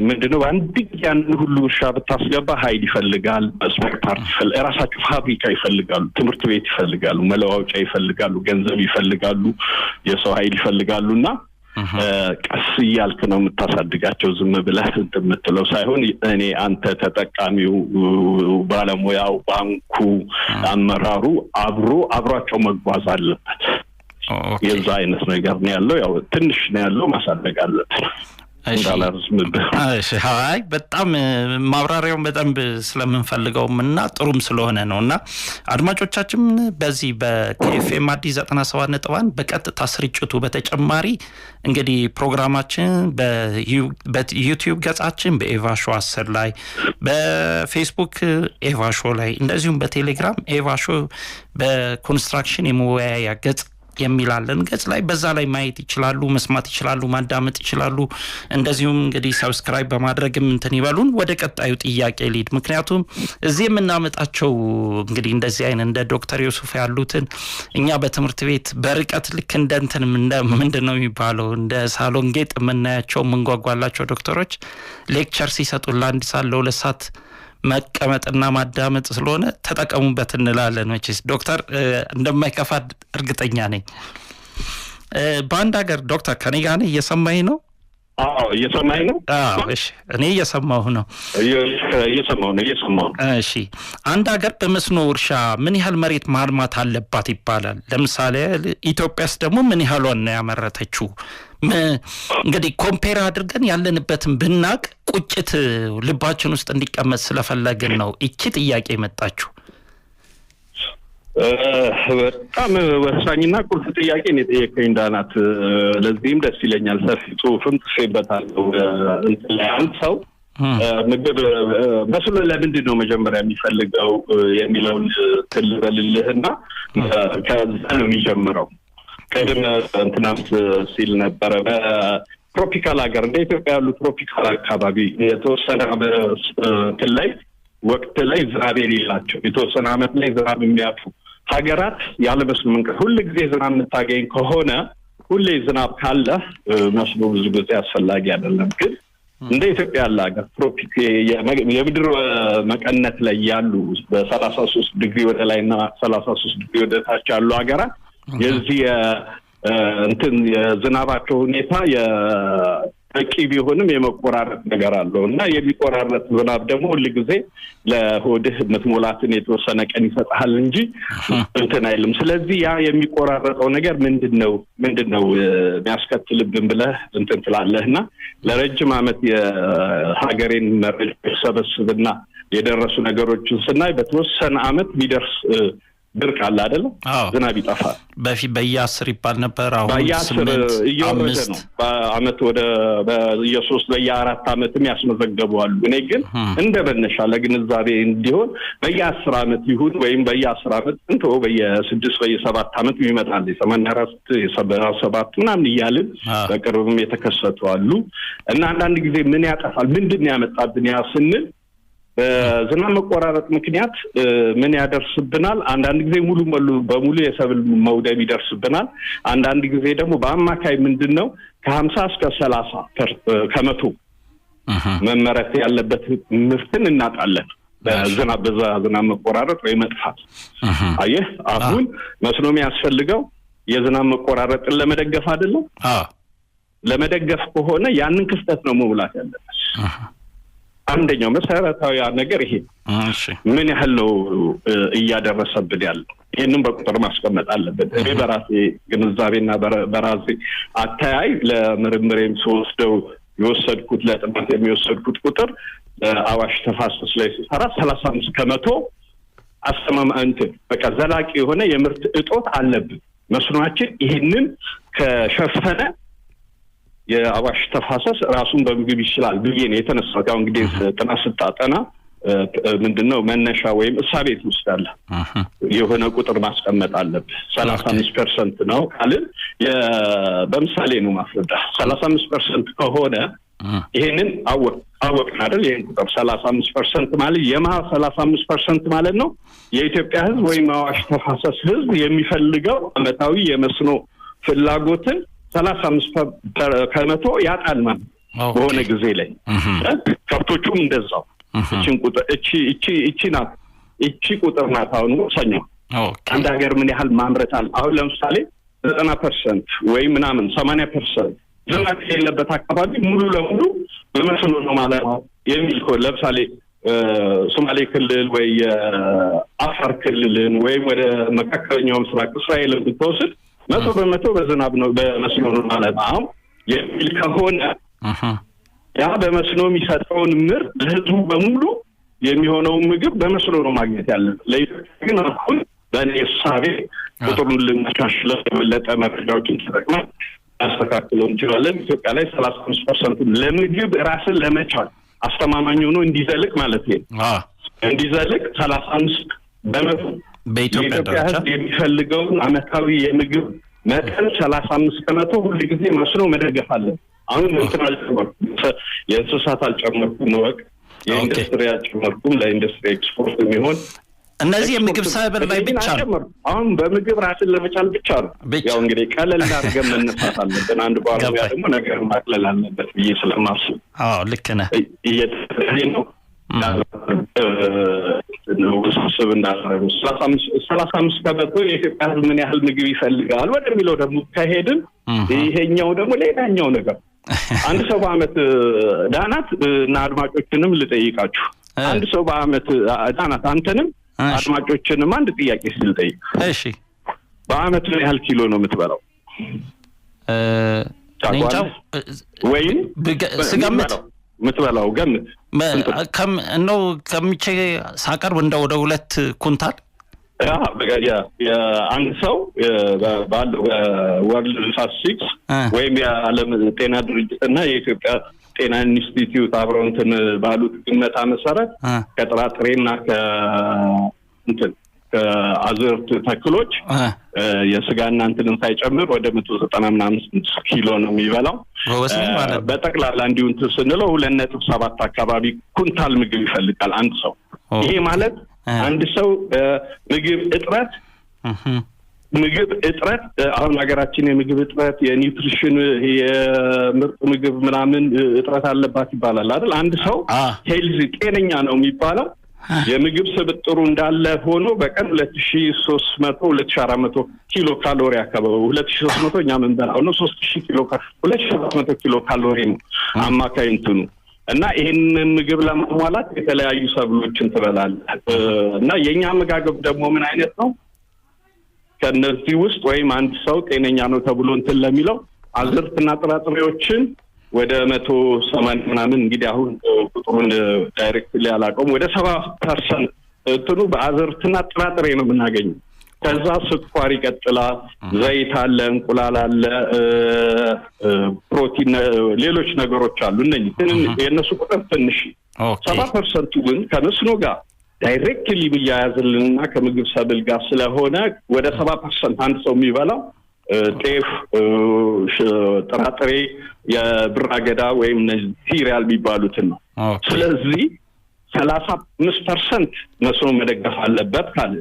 ምንድነው በአንድ ጊዜ ያንን ሁሉ እርሻ ብታስገባ ኃይል ይፈልጋል፣ spare part ይፈልጋል፣ የራሳቸው ፋብሪካ ይፈልጋሉ፣ ትምህርት ቤት ይፈልጋሉ፣ መለዋወጫ ይፈልጋሉ፣ ገንዘብ ይፈልጋሉ፣ የሰው ኃይል ይፈልጋሉ እና ቀስ እያልክ ነው የምታሳድጋቸው። ዝም ብለህ የምትለው ሳይሆን እኔ፣ አንተ፣ ተጠቃሚው፣ ባለሙያው፣ ባንኩ፣ አመራሩ አብሯቸው መጓዝ አለበት። የዛ አይነት ነገር ነው ያለው። ያው ትንሽ ነው ያለው፣ ማሳደግ አለብን። አይ በጣም ማብራሪያውን በጣም ስለምንፈልገውም እና ጥሩም ስለሆነ ነው። እና አድማጮቻችን በዚህ በኤፍኤም አዲስ 97.1 በቀጥታ ስርጭቱ በተጨማሪ እንግዲህ ፕሮግራማችን በዩቲዩብ ገጻችን በኤቫሾ 10 ላይ፣ በፌስቡክ ኤቫሾ ላይ፣ እንደዚሁም በቴሌግራም ኤቫሾ በኮንስትራክሽን የመወያያ ገጽ የሚላለን ገጽ ላይ በዛ ላይ ማየት ይችላሉ፣ መስማት ይችላሉ፣ ማዳመጥ ይችላሉ። እንደዚሁም እንግዲህ subscribe በማድረግም እንትን ይበሉን። ወደ ቀጣዩ ጥያቄ ልሂድ። ምክንያቱም እዚህ የምናመጣቸው እንግዲህ እንደዚህ አይነት እንደ ዶክተር ዮሱፍ ያሉትን እኛ በትምህርት ቤት በርቀት ልክ እንደ እንትን ምንድን ነው የሚባለው እንደ ሳሎን ጌጥ የምናያቸው የምንጓጓላቸው ዶክተሮች lecture ሲሰጡ ለአንድ ሰዓት ለሁለት ሰዓት መቀመጥና ማዳመጥ ስለሆነ ተጠቀሙበት እንላለን። መቼስ ዶክተር እንደማይከፋ እርግጠኛ ነኝ። በአንድ ሀገር ዶክተር ከኔ ጋር ነህ? እየሰማኝ ነው? አዎ እየሰማኝ ነው። አዎ እሺ፣ እኔ እየሰማሁ ነው። እየሰማሁ ነው። እየሰማሁ ነው። እሺ፣ አንድ ሀገር በመስኖ እርሻ ምን ያህል መሬት ማልማት አለባት ይባላል? ለምሳሌ ኢትዮጵያስ ደግሞ ምን ያህሏን ነው ያመረተችው? እንግዲህ compare አድርገን ያለንበትን ብናቅ ቁጭት ልባችን ውስጥ እንዲቀመጥ ስለፈለግን ነው እቺ ጥያቄ የመጣችው። በጣም ወሳኝና ቁልፍ ጥያቄ ነው የጠየቀኝ ዳናት። ለዚህም ደስ ይለኛል። ሰፊ ጽሁፍም ጽፌበታለሁ። አንድ ሰው ምግብ መስኖ ለምንድን ነው መጀመሪያ የሚፈልገው የሚለውን ትልበልልህና ከዛ ነው የሚጀምረው። ቅድም እንትናም ሲል ነበረ በ tropical ሀገር እንደ ኢትዮጵያ ያሉ tropical አካባቢ የተወሰነ እንትን ላይ ወቅት ላይ ዝናብ የሌላቸው የተወሰነ አመት ላይ ዝናብ የሚያጡ ሀገራት ያለ መስኖ መንቀ ሁል ጊዜ ዝናብ የምታገኝ ከሆነ ሁሌ ዝናብ ካለ መስኖ ብዙ ጊዜ አስፈላጊ አይደለም። ግን እንደ ኢትዮጵያ ያለ ሀገር tropic የምድር መቀነት ላይ ያሉ በ33 ዲግሪ ወደ ላይ እና 33 ዲግሪ ወደ ታች ያሉ ሀገራት የዚህ እንትን የዝናባቸው ሁኔታ በቂ ቢሆንም የመቆራረጥ ነገር አለው እና የሚቆራረጥ ዝናብ ደግሞ ሁል ጊዜ ለሆድህ የምትሞላትን የተወሰነ ቀን ይሰጥሃል እንጂ እንትን አይልም። ስለዚህ ያ የሚቆራረጠው ነገር ምንድነው የሚያስከትልብን ብለህ እንትን ትላለህ እና ለረጅም ዓመት የሀገሬን መረጃ ሰበስብና የደረሱ ነገሮችን ስናይ በተወሰነ ዓመት የሚደርስ ድርቅ አለ አይደለም? ዝናብ ይጠፋል። በፊት በየ10 ይባል ነበር። አሁን በየ10 እየወረደ ነው። በአመት ወደ በየ3 በየ4 ዓመትም ያስመዘገቡ አሉ። እኔ ግን እንደ መነሻ ለግንዛቤ እንዲሆን በየ10 ዓመት ይሁን ወይም በየ10 ዓመት እንቶ በየ6 በየ7 ዓመት ይመጣል። 84 77 ምናምን እያልን በቅርብም የተከሰቱ አሉ እና አንዳንድ ጊዜ ምን ያጠፋል ምንድን ያመጣብን ያ ስንል በዝናብ መቆራረጥ ምክንያት ምን ያደርስብናል? አንዳንድ ጊዜ ሙሉ በሙሉ የሰብል መውደም ይደርስብናል። አንዳንድ ጊዜ ደግሞ በአማካይ ምንድነው ከ50 እስከ 30 ከመቶ መመረት ያለበት ምርትን እናጣለን በዝናብ በዝናብ መቆራረጥ ወይ መጥፋት። አየህ አሁን መስኖ የሚያስፈልገው የዝናብ መቆራረጥን ለመደገፍ አይደለም? ለመደገፍ ከሆነ ያንን ክፍተት ነው መሙላት ያለበት። አንደኛው መሰረታዊ ነገር ይሄ ምን ያህል ነው እያደረሰብን ያለው? ይሄንን በቁጥር ማስቀመጥ አለብን። እኔ በራሴ ግንዛቤና በራሴ አተያይ ለምርምሬም ስወስደው የወሰድኩት ለጥናት የሚወሰድኩት ቁጥር አዋሽ ተፋሰስ ላይ ሲሰራ 35% አስተማማኝ በቃ ዘላቂ የሆነ የምርት እጦት አለብን። መስኖአችን ይሄንን ከሸፈነ የአዋሽ ተፋሰስ ራሱን በምግብ ይችላል ብዬ ነው የተነሳሁት። ያው እንግዲህ ጥናት ስታጠና ምንድነው መነሻ ወይም እሳቤ ትወስዳለህ። የሆነ ቁጥር ማስቀመጥ አለብህ። 35% ነው ካልን በምሳሌ ነው ማስረዳ። 35% ከሆነ ይሄንን አወቅን አይደል? ይሄን ቁጥር 35% ማለት 35% ማለት ነው የኢትዮጵያ ህዝብ ወይም አዋሽ ተፋሰስ ህዝብ የሚፈልገው አመታዊ የመስኖ ፍላጎትን 35% ያጣል ማለት በሆነ ጊዜ ላይ። ከብቶቹም እንደዛው። እቺን ቁጥር እቺ እቺ እቺ ናት፣ እቺ ቁጥር ናት አሁን ወሳኝ። አንድ ሀገር ምን ያህል ማምረት አለ? አሁን ለምሳሌ 90% ወይ ምናምን 80% ዝናብ የሌለበት አካባቢ ሙሉ ለሙሉ በመስኖ ነው ማለት ነው የሚል፣ ለምሳሌ ሶማሌ ክልል ወይ አፋር ክልልን ወይም ወደ መካከለኛው ምስራቅ እስራኤልን ብትወስድ 100% በዝናብ ነው በመስኖ ነው ማለት ነው የሚል ከሆነ፣ ያ በመስኖ የሚሰጠውን ምርት ለህዝቡ በሙሉ የሚሆነውን ምግብ በመስኖ ነው ማግኘት ያለበት። ለኢትዮጵያ ግን አሁን በእኔ እሳቤ ቁጥሩን ልናሻሽለው የበለጠ መረጃዎችን ተጠቅመን ያስተካክለው እንችላለን። ኢትዮጵያ ላይ 35%ቱ ለምግብ ራስን ለመቻል አስተማማኝ ሆኖ እንዲዘልቅ ማለት ነው፣ እንዲዘልቅ 35% በኢትዮጵያ ህዝብ የሚፈልገውን አመታዊ የምግብ መጠን 35% ሁል ጊዜ መስኖ መደገፍ አለን። አሁን እንትን አልጨመርኩም፣ የእንስሳት አልጨመርኩም፣ ወቅ የኢንዱስትሪ አልጨመርኩም፣ ለኢንዱስትሪ ኤክስፖርት የሚሆን እነዚህ የምግብ ሰብል ላይ ብቻ ነው። አሁን በምግብ ራስን ለመቻል ብቻ ነው። ያው እንግዲህ ቀለል አድርገን መነሳት አለብን። አንድ ባለሙያ ደግሞ ነገር ማቅለል አለበት ብዬ ስለማስብ። አዎ፣ ልክ ነህ። እየተለይ ነው ውስብስብ እንዳደረጉ 35% የኢትዮጵያ ህዝብ ምን ያህል ምግብ ይፈልጋል ወደሚለው ደግሞ ከሄድን ይሄኛው ደግሞ ሌላኛው ነገር። አንድ ሰው በአመት፣ ዳናት እና አድማጮችንም ልጠይቃችሁ፣ አንድ ሰው በአመት፣ ዳናት አንተንም አድማጮችንም አንድ ጥያቄ ስልጠይቅ። እሺ። በአመት ምን ያህል ኪሎ ነው የምትበላው? ወይም ስገምት የምትበላው ገምት። እንደው ከምቼ ሳቀርብ እንደ ወደ 2 ኩንታል። አንድ ሰው World Statistics ወይም የዓለም ጤና ድርጅት እና የኢትዮጵያ ጤና ኢንስቲትዩት አብረው እንትን ባሉት ግመታ መሰረት ከጥራጥሬና ከእንትን ከአዝርት ተክሎች የስጋና እንትንን ሳይጨምር ወደ 190 ምናምን ኪሎ ነው የሚበላው። በጠቅላላ እንዲሁ እንትን ስንለው 2.7 አካባቢ ኩንታል ምግብ ይፈልጋል አንድ ሰው። ይሄ ማለት አንድ ሰው ምግብ እጥረት፣ አሁን ሀገራችን የምግብ እጥረት፣ የ nutrition፣ የምርጥ ምግብ ምናምን እጥረት አለባት ይባላል አይደል? አንድ ሰው healthy ጤነኛ ነው የሚባለው የምግብ ስብጥሩ እንዳለ ሆኖ በቀን 2300፣ 2400 ኪሎ ካሎሪ አካባቢ፣ 2300 እኛ የምንበላው ነው፣ 3000 ኪሎ፣ 2700 ኪሎ ካሎሪ ነው አማካይ እንትኑ። እና ይህንን ምግብ ለማሟላት የተለያዩ ሰብሎችን ትበላለህ። እና የእኛ አመጋገብ ደግሞ ምን አይነት ነው? ከነዚህ ውስጥ ወይም አንድ ሰው ጤነኛ ነው ተብሎ እንትን ለሚለው አዝርትና ጥራጥሬዎችን ወደ 180 ምናምን፣ እንግዲህ አሁን ቁጥሩን directly አላውቀውም፣ ወደ 70% እንትኑ በአዝርትና ጥራጥሬ ነው የምናገኘው። ከዛ ስኳር ይቀጥላል፣ ዘይት አለ፣ እንቁላል አለ፣ ፕሮቲን፣ ሌሎች ነገሮች አሉ። እነኝህ የእነሱ ቁጥር ትንሽ፣ 70%ቱ ግን ከመስኖ ጋር directly የሚያያዝልንና ከምግብ ሰብል ጋር ስለሆነ ወደ 70% አንድ ሰው የሚበላው ጤፍ፣ ጥራጥሬ፣ የብር አገዳ ወይም cereal የሚባሉትን ነው። ስለዚህ 35% መስኖ መደገፍ አለበት ካለ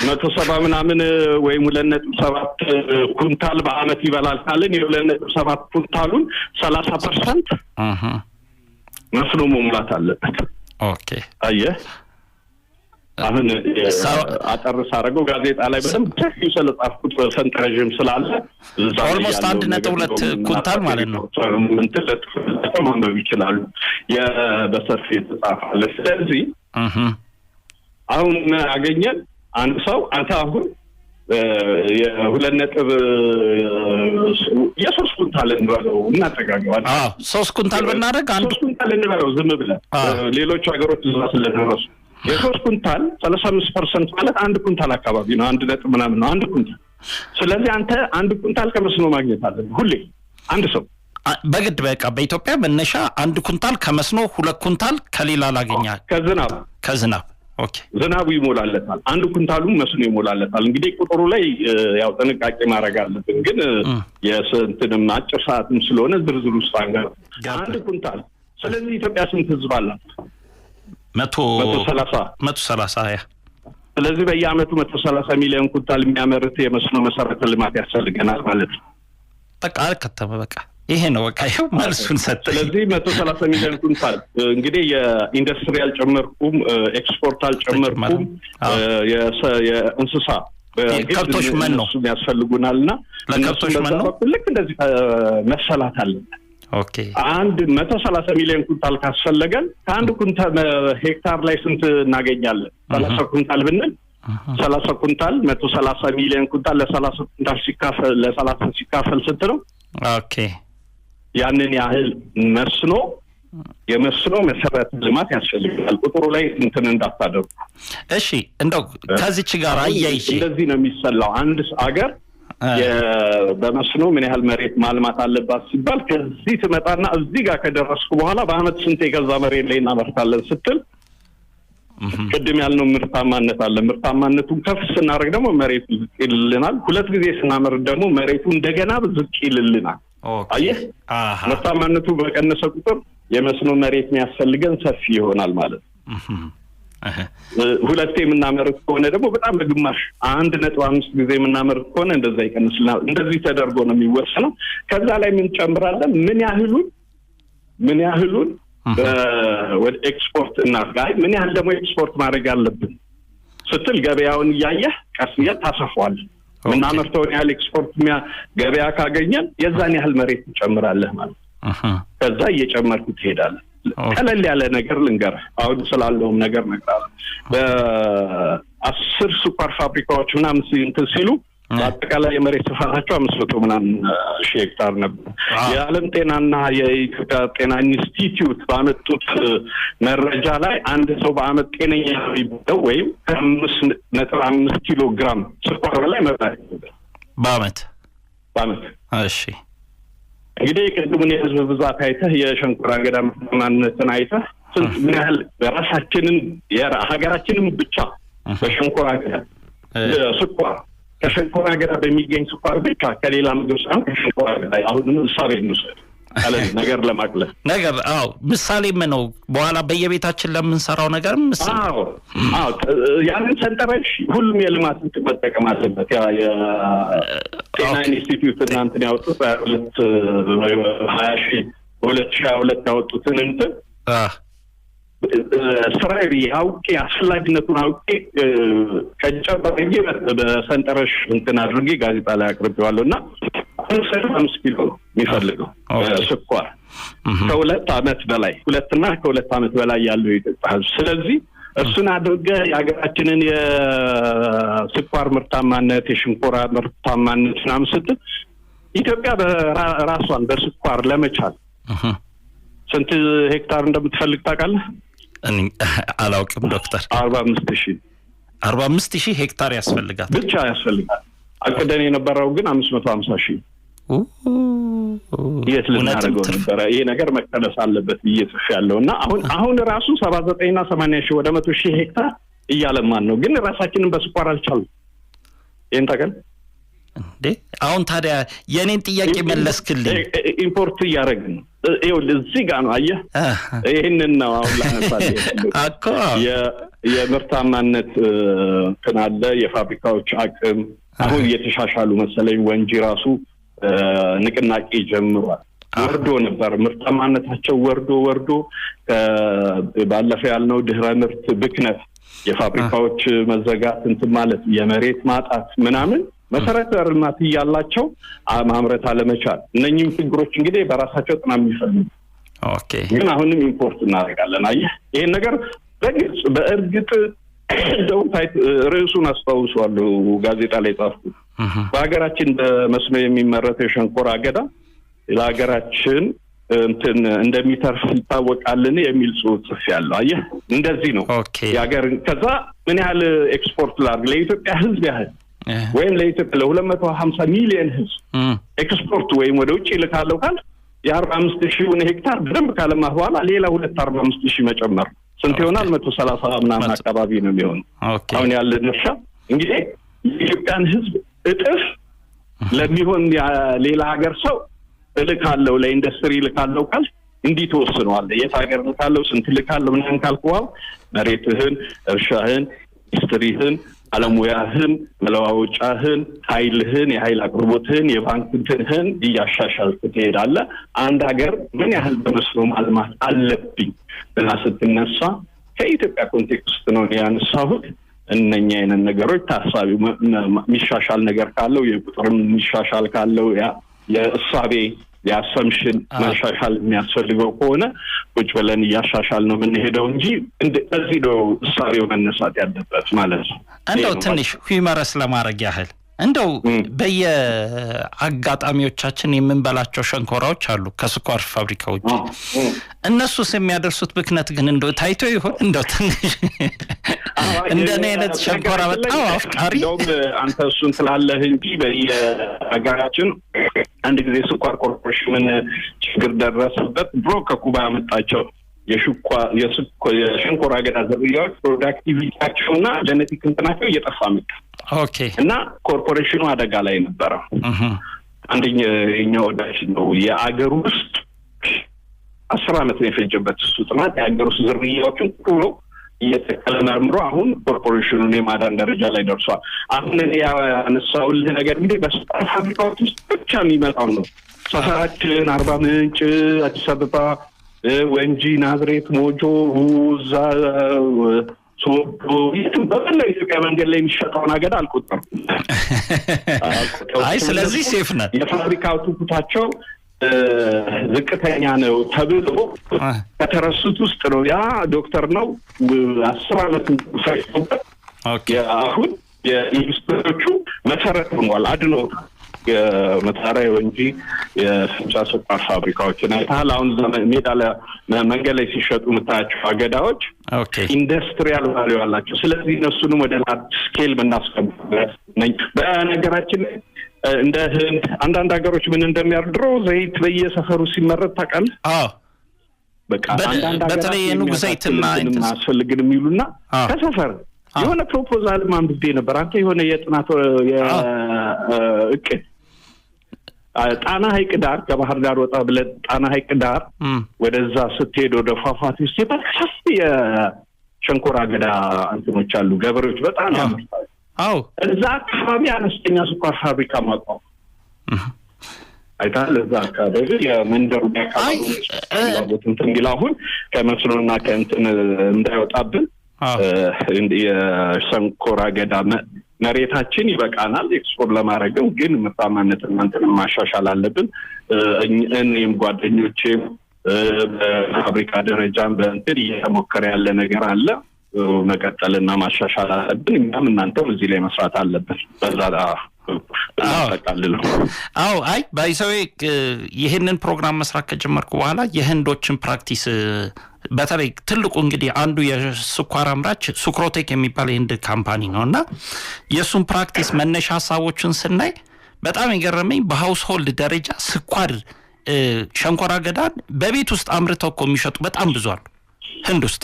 170 ምናምን ወይም 2.7 ኩንታል በአመት ይበላል ካለን የ2.7 ኩንታሉን 30% መስኖ መሙላት አለበት። አየህ፣ አሁን አጠር ሳደርገው ጋዜጣ ላይ በደንብ ሰፊው ስለጻፍኩት ሰንጠረዥም ስላለ Almost 1.2 ኩንታል ማለት ነው። እንትን ለጥፈው ማንበብ ይችላሉ። በሰፊ የተጻፈ አለ። ስለዚህ አሁን አገኘን አንድ ሰው፣ አንተ አሁን የሁለት ነጥብ የ3 ኩንታል እንበለው እናጠጋገዋለን። 3 ኩንታል ብናደርግ አንድ 3 ኩንታል እንበለው ዝም ብለን፣ ሌሎች ሀገሮች እዛ ስለደረሱ፣ የ3 ኩንታል 35% ማለት 1 ኩንታል አካባቢ ነው። አንድ ነጥብ ምናምን ነው 1 ኩንታል። ስለዚህ አንተ 1 ኩንታል ከመስኖ ማግኘት አለብህ ሁሌ አንድ ሰው። በግድ በቃ በኢትዮጵያ መነሻ 1 ኩንታል ከመስኖ፣ 2 ኩንታል ከሌላ ላገኛ ከዝናብ። ከዝናብ። ዝናቡ ይሞላለታል። 1 ኩንታሉ መስኖ ይሞላለታል። እንግዲህ ቁጥሩ ላይ ያው ጥንቃቄ ማድረግ አለብን፣ ግን የስንትንም አጭር ሰዓትም ስለሆነ ዝርዝር ውስጥ አንገባም። 1 ኩንታል። ስለዚህ ኢትዮጵያ ስንት ህዝብ አላት? 130 130 ያ። ስለዚህ በየአመቱ 130 ሚሊዮን ኩንታል የሚያመርት የመስኖ መሰረተ ልማት ያስፈልገናል ማለት ነው። በቃ አልከተመ፣ በቃ ይሄ ነው፣ በቃ ይሄው መልሱን ሰጠ። ስለዚህ 130 ሚሊዮን ኩንታል እንግዲህ የኢንዱስትሪ አልጨመርኩም፣ ኤክስፖርት አልጨመርኩም፣ የእንስሳ ከብቶች መኖ ያስፈልጉናልና ለከብቶች መኖ ልክ እንደዚህ መሰላት አለበት። Okay 130 ሚሊዮን ኩንታል ካስፈለገን ከአንድ ኩንታል ሄክታር ላይ ስንት እናገኛለን? 30 ኩንታል ብንል 30 ኩንታል 130 ሚሊዮን ኩንታል ለ30 ኩንታል ሲካፈል ለ30 ሲካፈል ስንት ነው? Okay ያንን ያህል መስኖ የመስኖ መሰረተ ልማት ያስፈልጋል። ቁጥሩ ላይ እንትን እንዳታደርጉ። እሺ እንደው ከዚች ጋር አያይዤ እንደዚህ ነው የሚሰላው። አንድ አገር በመስኖ ምን ያህል መሬት ማልማት አለባት ሲባል ከዚህ ትመጣና እዚህ ጋር ከደረስኩ በኋላ በአመት ስንት የገዛ መሬት ላይ እናመርታለን ስትል ቅድም ያልነው ምርታማነት አለ። ምርታማነቱን ከፍ ስናደርግ ደግሞ መሬቱ ዝቅ ይልልናል። 2 ጊዜ ስናመርት ደግሞ መሬቱ እንደገና ዝቅ ይልልናል። አየህ፣ ምርታማነቱ በቀነሰ ቁጥር የመስኖ መሬት የሚያስፈልገን ሰፊ ይሆናል ማለት ነው። 2 የምናመርት ከሆነ ደግሞ በጣም በግማሽ 1.5 ጊዜ የምናመርት ከሆነ እንደዛ ይቀንስልናል። እንደዚህ ተደርጎ ነው የሚወሰነው። ከዛ ላይ ምን ጨምራለን? ምን ያህሉን ወደ ኤክስፖርት እናድርግ፣ ምን ያህል ደግሞ ኤክስፖርት ማድረግ አለብን ስትል ገበያውን እያየህ ቀስ እያልክ ታሰፋዋለህ። የምናመርተውን ያህል ኤክስፖርት ገበያ ካገኘን የዛን ያህል መሬት ትጨምራለህ ማለት ነው። ከዛ እየጨመርክ ትሄዳለህ። ቀለል ያለ ነገር ልንገርህ፣ አሁን ስላለውም ነገር እነግርሃለሁ። በ10 ስኳር ፋብሪካዎች ምናምን እንትን ሲሉ በአጠቃላይ የመሬት ስፋታቸው 500 ምናምን ሺህ ሄክታር ነበር። የዓለም ጤናና የኢትዮጵያ ጤና ኢንስቲትዩት ባመጡት መረጃ ላይ አንድ ሰው በአመት ጤነኛ የሚባለው ወይም ከ5.5 ኪሎ ግራም ስኳር በላይ መብላት በአመት። እሺ እንግዲህ ቅድሙን የህዝብ ብዛት አይተህ የሸንኮራ አገዳ ምርታማነትን አይተህ ስንት ምን ያህል ራሳችንን ሀገራችንን ብቻ በሸንኮራ አገዳ ስኳር ከሸንኮራ አገዳ በሚገኝ ስኳር ብቻ ከሌላ ምግብ ሳይሆን ከሸንኮራ አገዳ አሁንም እሳቤ እንውሰድ ነገር ለማቅለል ነገር። አዎ ምሳሌም ነው፣ በኋላ በየቤታችን ለምንሰራው ነገር ምሳሌ። አዎ አዎ ያንን ሰንጠረዥ ሁሉም የልማት እንትን መጠቀም አለበት። ያ የጤና ኢንስቲትዩት እናንተን ያወጡት 2022 ያወጡትን እንትን ስራዬ አውቄ አስፈላጊነቱን አውቄ ቀንጨብ አድርጌ በሰንጠረዥ እንትን አድርጌ ጋዜጣ ላይ አቅርቤዋለሁ። እና 5 ኪሎ የሚፈልገው ስኳር ከ2 ዓመት በላይ 2 እና ከ2 ዓመት በላይ ያለው የኢትዮጵያ ሕዝብ። ስለዚህ እሱን አድርገህ የሀገራችንን የስኳር ምርታማነት የሸንኮራ ምርታማነት ምናምን ስትል ኢትዮጵያ ራሷን በስኳር ለመቻል ስንት ሄክታር እንደምትፈልግ ታውቃለህ? አላውቅም ዶክተር። 45,000 45,000 ሄክታር ያስፈልጋል ብቻ ያስፈልጋል። አቅደን የነበረው ግን 550,000። የት ልናደርገው ነበረ? ይሄ ነገር መቀነስ አለበት ብዬ ጽፌያለሁ። እና አሁን ራሱ 79 እና 80 ሺህ ወደ 100 ሺህ ሄክታር እያለማን ነው፣ ግን ራሳችንን በስኳር አልቻልንም። ይሄን ታውቃለህ እንዴ? አሁን ታዲያ የኔን ጥያቄ መለስክልኝ። Import እያደረግን ነው። ይኸውልህ እዚህ ጋር ነው አየህ፣ ይሄንን ነው አሁን ላነሳልህ እኮ የምርታማነት እንትን አለ፣ የፋብሪካዎች አቅም አሁን እየተሻሻሉ መሰለኝ። ወንጂ ራሱ ንቅናቄ ጀምሯል። ወርዶ ነበር ምርታማነታቸው ወርዶ ባለፈ ያልነው ድህረ ምርት ብክነት፣ የፋብሪካዎች መዘጋት እንትን ማለት የመሬት ማጣት ምናምን መሰረተ ልማት እያላቸው ማምረት አለመቻል፣ እነኚህም ችግሮች እንግዲህ በራሳቸው ጥናት የሚፈልጉ Okay። ግን አሁንም import እናደርጋለን። አየህ ይሄን ነገር በግልጽ በእርግጥ እንደውም ርዕሱን አስታውሰዋለሁ ጋዜጣ ላይ ጻፍኩት። በሀገራችን በመስኖ የሚመረተው የሸንኮራ አገዳ ለሀገራችን እንትን እንደሚተርፍ ይታወቃልን የሚል ጽሑፍ ጽፌያለሁ። አየህ እንደዚህ ነው የሀገር ከዛ ምን ያህል ኤክስፖርት ላድርግ ለኢትዮጵያ ሕዝብ ያህል ወይም ለኢትዮጵያ ለ250 ሚሊዮን ሕዝብ ኤክስፖርት ወይም ወደ ውጭ ልካለው ካል የ45,000 ሄክታር በደንብ ካለማህ በኋላ ሌላ 245,000 መጨመር። ስንት ይሆናል? 130 ምናምን አካባቢ ነው የሚሆነው። አሁን ያለን እርሻ እንግዲህ የኢትዮጵያን ሕዝብ እጥፍ ለሚሆን ሌላ ሀገር ሰው እልካለሁ፣ ለኢንዱስትሪ እልካለሁ ካል እንዲህ ተወስኗል። የት ሀገር እልካለሁ፣ ስንት እልካለሁ ምናምን ካልኩ መሬትህን፣ እርሻህን፣ ኢንዱስትሪህን፣ አለሙያህን፣ መለዋወጫህን፣ ኃይልህን፣ የኃይል አቅርቦትህን፣ የባንክ እንትንህን እያሻሻልክ ትሄዳለህ። አንድ ሀገር ምን ያህል በመስኖ ማልማት አለብኝ ብላ ስትነሳ ከኢትዮጵያ context ነው ያነሳሁት። እነኛ አይነት ነገሮች ታሳቢ የሚሻሻል ነገር ካለው፣ የቁጥርም የሚሻሻል ካለው፣ የእሳቤ የ assumption መሻሻል የሚያስፈልገው ከሆነ ቁጭ ብለን እያሻሻል ነው የምንሄደው እንጂ በዚህ ነው እሳቤው መነሳት ያለበት ማለት ነው። እንደው ትንሽ humorous ለማድረግ ያህል እንደው በየአጋጣሚዎቻችን የምንበላቸው ሸንኮራዎች አሉ ከስኳር ፋብሪካ ውጭ። እነሱስ የሚያደርሱት ብክነት ግን እንደው ታይቶ ይሆን? እንደው ትንሽ እንደኔ አይነት ሸንኮራ በጣም አፍቃሪ እንደውም አንተ እሱን ስላለህ እንጂ በየሀገራችን አንድ ጊዜ ስኳር ኮርፖሬሽን ችግር ደረሰበት። ድሮ ከኩባ ያመጣቸው የሸንኮራ አገዳ ዝርያዎች productivity ያቸውና genetic እንትናቸው እየጠፋ መጣ። እና ኮርፖሬሽኑ አደጋ ላይ ነበረ። አንደኛ የኛ ወዳጅ ነው፣ የአገር ውስጥ 10 ዓመት ነው የፈጀበት እሱ ጥናት፣ የሀገር ውስጥ ዝርያዎችን ብሎ እየተከለ መርምሮ አሁን ኮርፖሬሽኑን የማዳን ደረጃ ላይ ደርሷል። አሁን እኔ ያነሳሁልህ ነገር እንግዲህ በስኳር ፋብሪካዎች ውስጥ ብቻ የሚመጣው ነው። ሰፈራችን አርባ ምንጭ፣ አዲስ አበባ፣ ወንጂ፣ ናዝሬት፣ ሞጆ፣ እዛ ሶዶ፣ የትም በመላው ኢትዮጵያ መንገድ ላይ የሚሸጠውን አገዳ አልቆጠርም። አይ ስለዚህ safe ነን። የፋብሪካ output ኣቸው ዝቅተኛ ነው ተብሎ ከተረሱት ውስጥ ነው። ያ ዶክተር ነው፣ 10 ዓመት ፈጅቶበት አሁን የኢንዱስትሪዎቹ መሰረት ሆኗል። አድኖታል። የመሳሪያ ወንጂ የፍንጫ ስኳር ፋብሪካዎችን አይተሃል። አሁን ሜዳ መንገድ ላይ ሲሸጡ የምታያቸው አገዳዎች industrial value አላቸው። ስለዚህ እነሱንም ወደ large scale ብናስገባበት። በነገራችን ላይ እንደ ህንድ አንዳንድ ሀገሮች ምን እንደሚያደርግ፣ ድሮ ዘይት በየሰፈሩ ሲመረት ታውቃለህ? በቃ አንዳንድ በተለይ የኑግ ዘይትና አያስፈልግንም የሚሉና ከሰፈር የሆነ proposal አንብቤ ነበር። አንተ የሆነ የጥናት እቅድ ጣና ሐይቅ ዳር፣ ከባህር ዳር ወጣ ብለህ ጣና ሐይቅ ዳር ወደዛ ስትሄድ ወደ ፏፏቴ ውስጥ ሰፊ የሸንኮራ አገዳ እንትኖች አሉ። ገበሬዎች በጣም ያመርታሉ። እዛ አካባቢ አነስተኛ ስኳር ፋብሪካ ማቋቋም አይተሃል። እዛ አካባቢ የመንደሩ አካባቢ እንትን ቢል አሁን ከመስኖና ከእንትን እንዳይወጣብን የሸንኮራ አገዳ መሬታችን ይበቃናል ኤክስፖርት ለማድረግም፣ ግን ምርታማነት እናንተን ማሻሻል አለብን። እኔም ጓደኞቼም በፋብሪካ ደረጃም በእንትን እየተሞከረ ያለ ነገር አለ። መቀጠልና ማሻሻል አለብን። እኛም እናንተም እዚህ ላይ መስራት አለብን። በዛ ጠቃልለው። አዎ፣ አይ by the way ይህንን ፕሮግራም መስራት ከጀመርኩ በኋላ የህንዶችን practice በተለይ ትልቁ እንግዲህ አንዱ የስኳር አምራች ሱክሮቴክ የሚባል የህንድ company ነው እና የእሱን practice መነሻ ሀሳቦችን ስናይ በጣም የገረመኝ በ household ደረጃ ስኳር ሸንኮራ አገዳን በቤት ውስጥ አምርተው እኮ የሚሸጡ በጣም ብዙ አሉ ህንድ ውስጥ።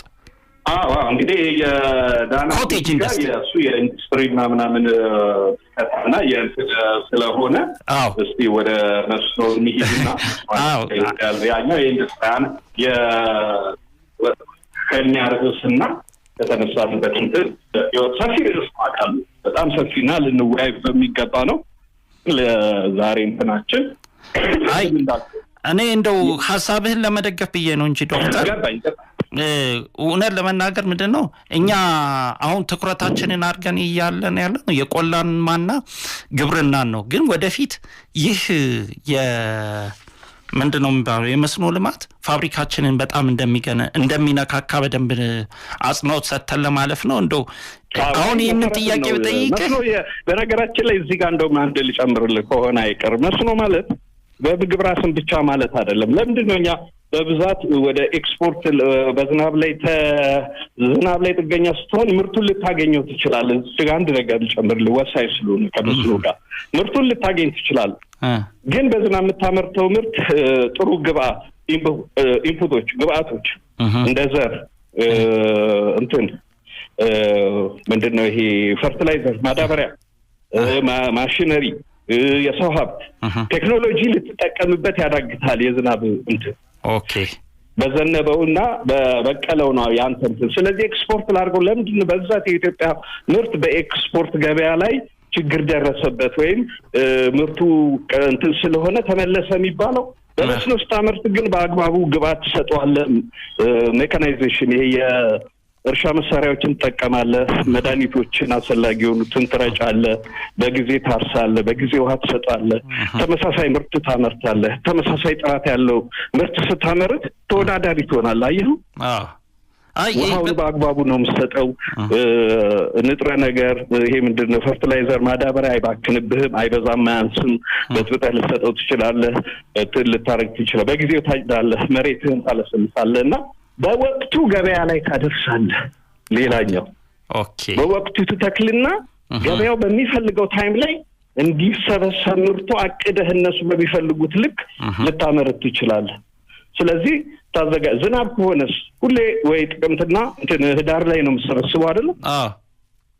አዎ፣ እንግዲህ የዳና cottage industry እሱ የኢንዱስትሪና ምናምን እና ስለሆነ እስቲ ወደ መስኖ እንሂድና ያኛው የኢንዱስትሪ ከኛ ርዕስና ከተነሳንበት እንትን ሰፊ ርዕስ አውቃለሁ። በጣም ሰፊና ልንወያይ በሚገባ ነው። ለዛሬ እንትናችን አይ እኔ እንደው ሀሳብህን ለመደገፍ ብዬ ነው እንጂ ዶክተር፣ እውነት ለመናገር ምንድን ነው እኛ አሁን ትኩረታችንን አድርገን እያለን ያለ ነው የቆላን ማና ግብርናን ነው። ግን ወደፊት ይህ ምንድን ነው የሚባለው የመስኖ ልማት ፋብሪካችንን በጣም እንደሚነካካ በደንብ አጽንኦት ሰጥተን ለማለፍ ነው። እንደው አሁን ይህንን ጥያቄ ብጠይቅህ በነገራችን ላይ እዚህ ጋር እንደውም አንድ ልጨምርልህ ከሆነ አይቀር፣ መስኖ ማለት በምግብ ራስን ብቻ ማለት አይደለም። ለምንድን ነው እኛ በብዛት ወደ ኤክስፖርት በዝናብ ላይ ዝናብ ላይ ጥገኛ ስትሆን ምርቱን ልታገኘው ትችላለህ። እዚህ ጋር አንድ ነገር ልጨምርልህ ወሳኝ ስለሆነ ከመስኖ ጋር ምርቱን ልታገኝ ትችላለህ። ግን በዝናብ የምታመርተው ምርት ጥሩ ግብአት input ኦች፣ ግብአቶች እንደ ዘር፣ እንትን ምንድን ነው ይሄ fertilizer፣ ማዳበሪያ፣ ማሽነሪ፣ የሰው ሀብት፣ ቴክኖሎጂ ልትጠቀምበት ያዳግታል። የዝናብ እንትን በዘነበውና በበቀለው ነው ያንተ እንትን። ስለዚህ ኤክስፖርት ላድርገው። ለምንድን በብዛት የኢትዮጵያ ምርት በኤክስፖርት ገበያ ላይ ችግር ደረሰበት ወይም ምርቱ እንትን ስለሆነ ተመለሰ የሚባለው? በመስኖ ስታመርት ግን በአግባቡ ግብዓት ትሰጠዋለህ። Mechanization፣ ይሄ የእርሻ መሳሪያዎችን ትጠቀማለህ። መድኃኒቶችን አስፈላጊ የሆኑትን ትረጫለህ። በጊዜ ታርሳለህ። በጊዜ ውሃ ትሰጣለህ። ተመሳሳይ ምርት ታመርታለህ። ተመሳሳይ ጥራት ያለው ምርት ስታመርት ተወዳዳሪ ትሆናለህ። አየኸው? ውሃውን በአግባቡ ነው የምትሰጠው። ንጥረ ነገር ይሄ ምንድን ነው fertilizer፣ ማዳበሪያ አይባክንብህም፣ አይበዛም፣ አያንስም። በጥብጠህ ልትሰጠው ትችላለህ፣ እንትን ልታደርግ ትችላለህ። በጊዜው ታጭዳለህ፣ መሬትህን ታለሰልሳለህ እና በወቅቱ ገበያ ላይ ታደርሳለህ። ሌላኛው በወቅቱ ትተክልና ገበያው በሚፈልገው time ላይ እንዲሰበሰብ ምርቱ አቅደህ እነሱ በሚፈልጉት ልክ ልታመርት ትችላለህ። ስለዚህ ታዘጋ ዝናብ ከሆነስ ሁሌ ወይ ጥቅምትና እንትን ህዳር ላይ ነው የምሰበስበው አይደለም?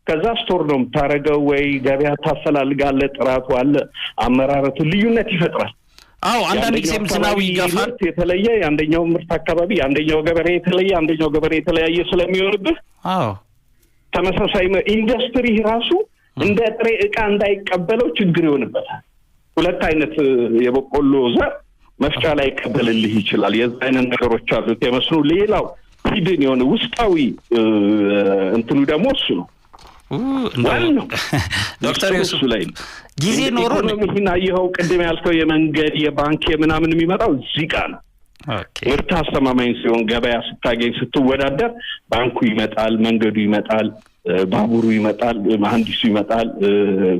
ከዛ store ነው የምታደርገው ወይ ገበያ ታፈላልጋለህ። ጥራቱ አለ፣ አመራረቱ ልዩነት ይፈጥራል። አዎ፣ አንዳንድ ጊዜም ዝናቡ ይገፋል። የተለየ የአንደኛው ምርት አካባቢ የአንደኛው ገበሬ የተለየ አንደኛው ገበሬ የተለያየ ስለሚሆንብህ ተመሳሳይ ኢንዱስትሪ ራሱ እንደ ጥሬ እቃ እንዳይቀበለው ችግር ይሆንበታል። ሁለት አይነት የበቆሎ ዘር መፍጫ ላይ ይቀበልልህ ይችላል። የዛ አይነት ነገሮች አሉት የመስኖ። ሌላው hidden የሆነ ውስጣዊ እንትኑ ደግሞ እሱ ነው። ዶክተር ዮሱፍ ላይ ጊዜ ኖሮ ኢኮኖሚህን አየኸው፣ ቅድም ያልከው የመንገድ የባንክ የምናምን የሚመጣው እዚህ ጋ ነው። ምርት አስተማማኝ ሲሆን ገበያ ስታገኝ ስትወዳደር ባንኩ ይመጣል፣ መንገዱ ይመጣል፣ ባቡሩ ይመጣል፣ መሀንዲሱ ይመጣል፣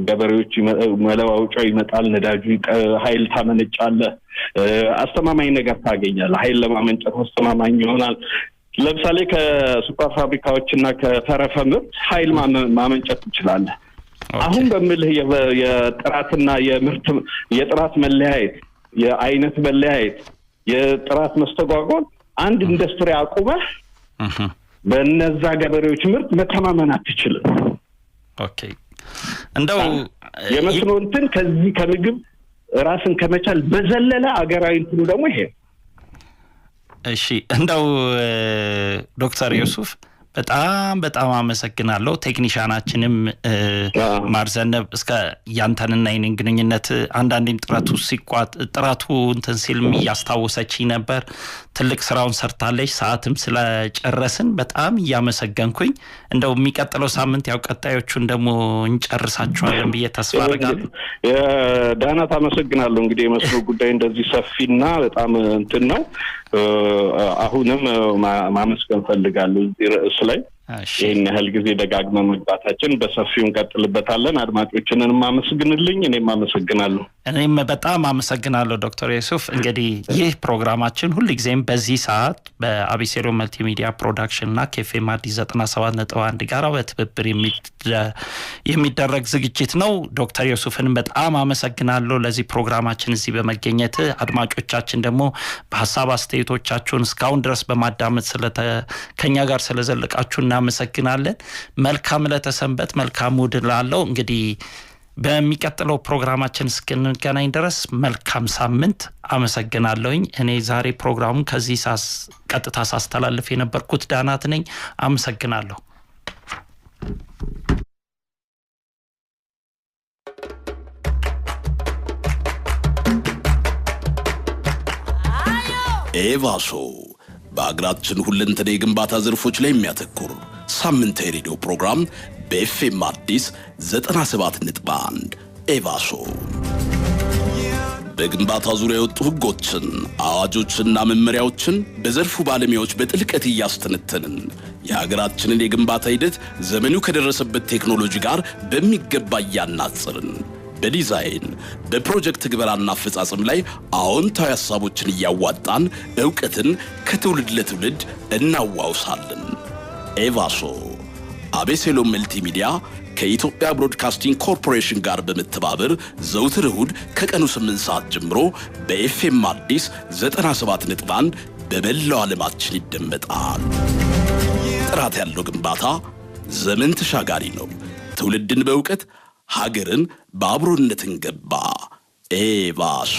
ገበሬዎች መለዋወጫው ይመጣል፣ ነዳጁ፣ ኃይል ታመነጫለህ፣ አስተማማኝ ነገር ታገኛለህ። ኃይል ለማመንጨት አስተማማኝ ይሆናል። ለምሳሌ ከስኳር ፋብሪካዎች እና ከተረፈ ምርት ኃይል ማመንጨት ትችላለህ። አሁን በምልህ የጥራትና የምርት የጥራት መለያየት፣ የአይነት መለያየት፣ የጥራት መስተጓጎል አንድ ኢንዱስትሪ አቁመህ በነዛ ገበሬዎች ምርት መተማመን አትችልም። Okay፣ እንደው የመስኖ እንትን ከዚህ ከምግብ ራስን ከመቻል በዘለለ አገራዊ እንትኑ ደግሞ ይሄ። እሺ፣ እንደው ዶክተር ዮሱፍ በጣም በጣም አመሰግናለሁ። ቴክኒሻናችንም ማርዘነብ እስከ ያንተንና የኔን ግንኙነት አንዳንዴም ጥረቱ ሲቋጥ ጥረቱ እንትን ሲልም እያስታወሰችኝ ነበር። ትልቅ ስራውን ሰርታለች። ሰዓትም ስለጨረስን በጣም እያመሰገንኩኝ እንደው የሚቀጥለው ሳምንት ያው ቀጣዮቹን ደግሞ እንጨርሳቸዋለን ብዬ ተስፋ አድርጋለሁ። ዳናት አመሰግናለሁ። እንግዲህ የመስኖ ጉዳይ እንደዚህ ሰፊና በጣም እንትን ነው። አሁንም ማመስገን ፈልጋለሁ እዚህ ርዕስ ላይ ይህን ያህል ጊዜ ደጋግመ መግባታችን በሰፊው እንቀጥልበታለን። አድማጮችንን አመስግንልኝ። እኔም አመሰግናለሁ። እኔም በጣም አመሰግናለሁ ዶክተር ዮሱፍ። እንግዲህ ይህ ፕሮግራማችን ሁልጊዜም በዚህ ሰዓት በአቢሴሎ መልቲሚዲያ ፕሮዳክሽን እና ከኤፍኤም አዲስ 97.1 ጋር በትብብር የሚደረግ ዝግጅት ነው። ዶክተር ዮሱፍን በጣም አመሰግናለሁ ለዚህ ፕሮግራማችን እዚህ በመገኘት። አድማጮቻችን ደግሞ በሀሳብ አስተያየቶቻችሁን እስካሁን ድረስ በማዳመጥ ከኛ ጋር ስለዘለቃችሁ እናመሰግናለን። መልካም ለተሰንበት መልካም እሑድ እላለሁ። እንግዲህ በሚቀጥለው ፕሮግራማችን እስክንገናኝ ድረስ መልካም ሳምንት። አመሰግናለሁኝ። እኔ ዛሬ ፕሮግራሙን ከዚህ ቀጥታ ሳስተላልፍ የነበርኩት ዳናት ነኝ። አመሰግናለሁ። ኤቫሶ በአገራችን ሁለንተና የግንባታ ዘርፎች ላይ የሚያተኩር ሳምንታዊ ሬዲዮ ፕሮግራም በኤፍኤም አዲስ 97.1 ኤቫሶ በግንባታ ዙሪያ የወጡ ሕጎችን፣ አዋጆችና መመሪያዎችን በዘርፉ ባለሙያዎች በጥልቀት እያስተነተንን የሀገራችንን የግንባታ ሂደት ዘመኑ ከደረሰበት ቴክኖሎጂ ጋር በሚገባ እያናጽርን በዲዛይን፣ በፕሮጀክት ግበራና አፈጻጸም ላይ አዎንታዊ ሀሳቦችን እያዋጣን እውቀትን ከትውልድ ለትውልድ እናዋውሳለን። ኤቫሶ አቤሴሎም መልቲሚዲያ ከኢትዮጵያ ብሮድካስቲንግ ኮርፖሬሽን ጋር በመተባበር ዘውትር እሁድ ከቀኑ 8 ሰዓት ጀምሮ በኤፍኤም አዲስ 97.1 በመላው ዓለማችን ይደመጣል። ጥራት ያለው ግንባታ ዘመን ተሻጋሪ ነው። ትውልድን በእውቀት፣ ሀገርን በአብሮነት እንገንባ። ኤቫሶ።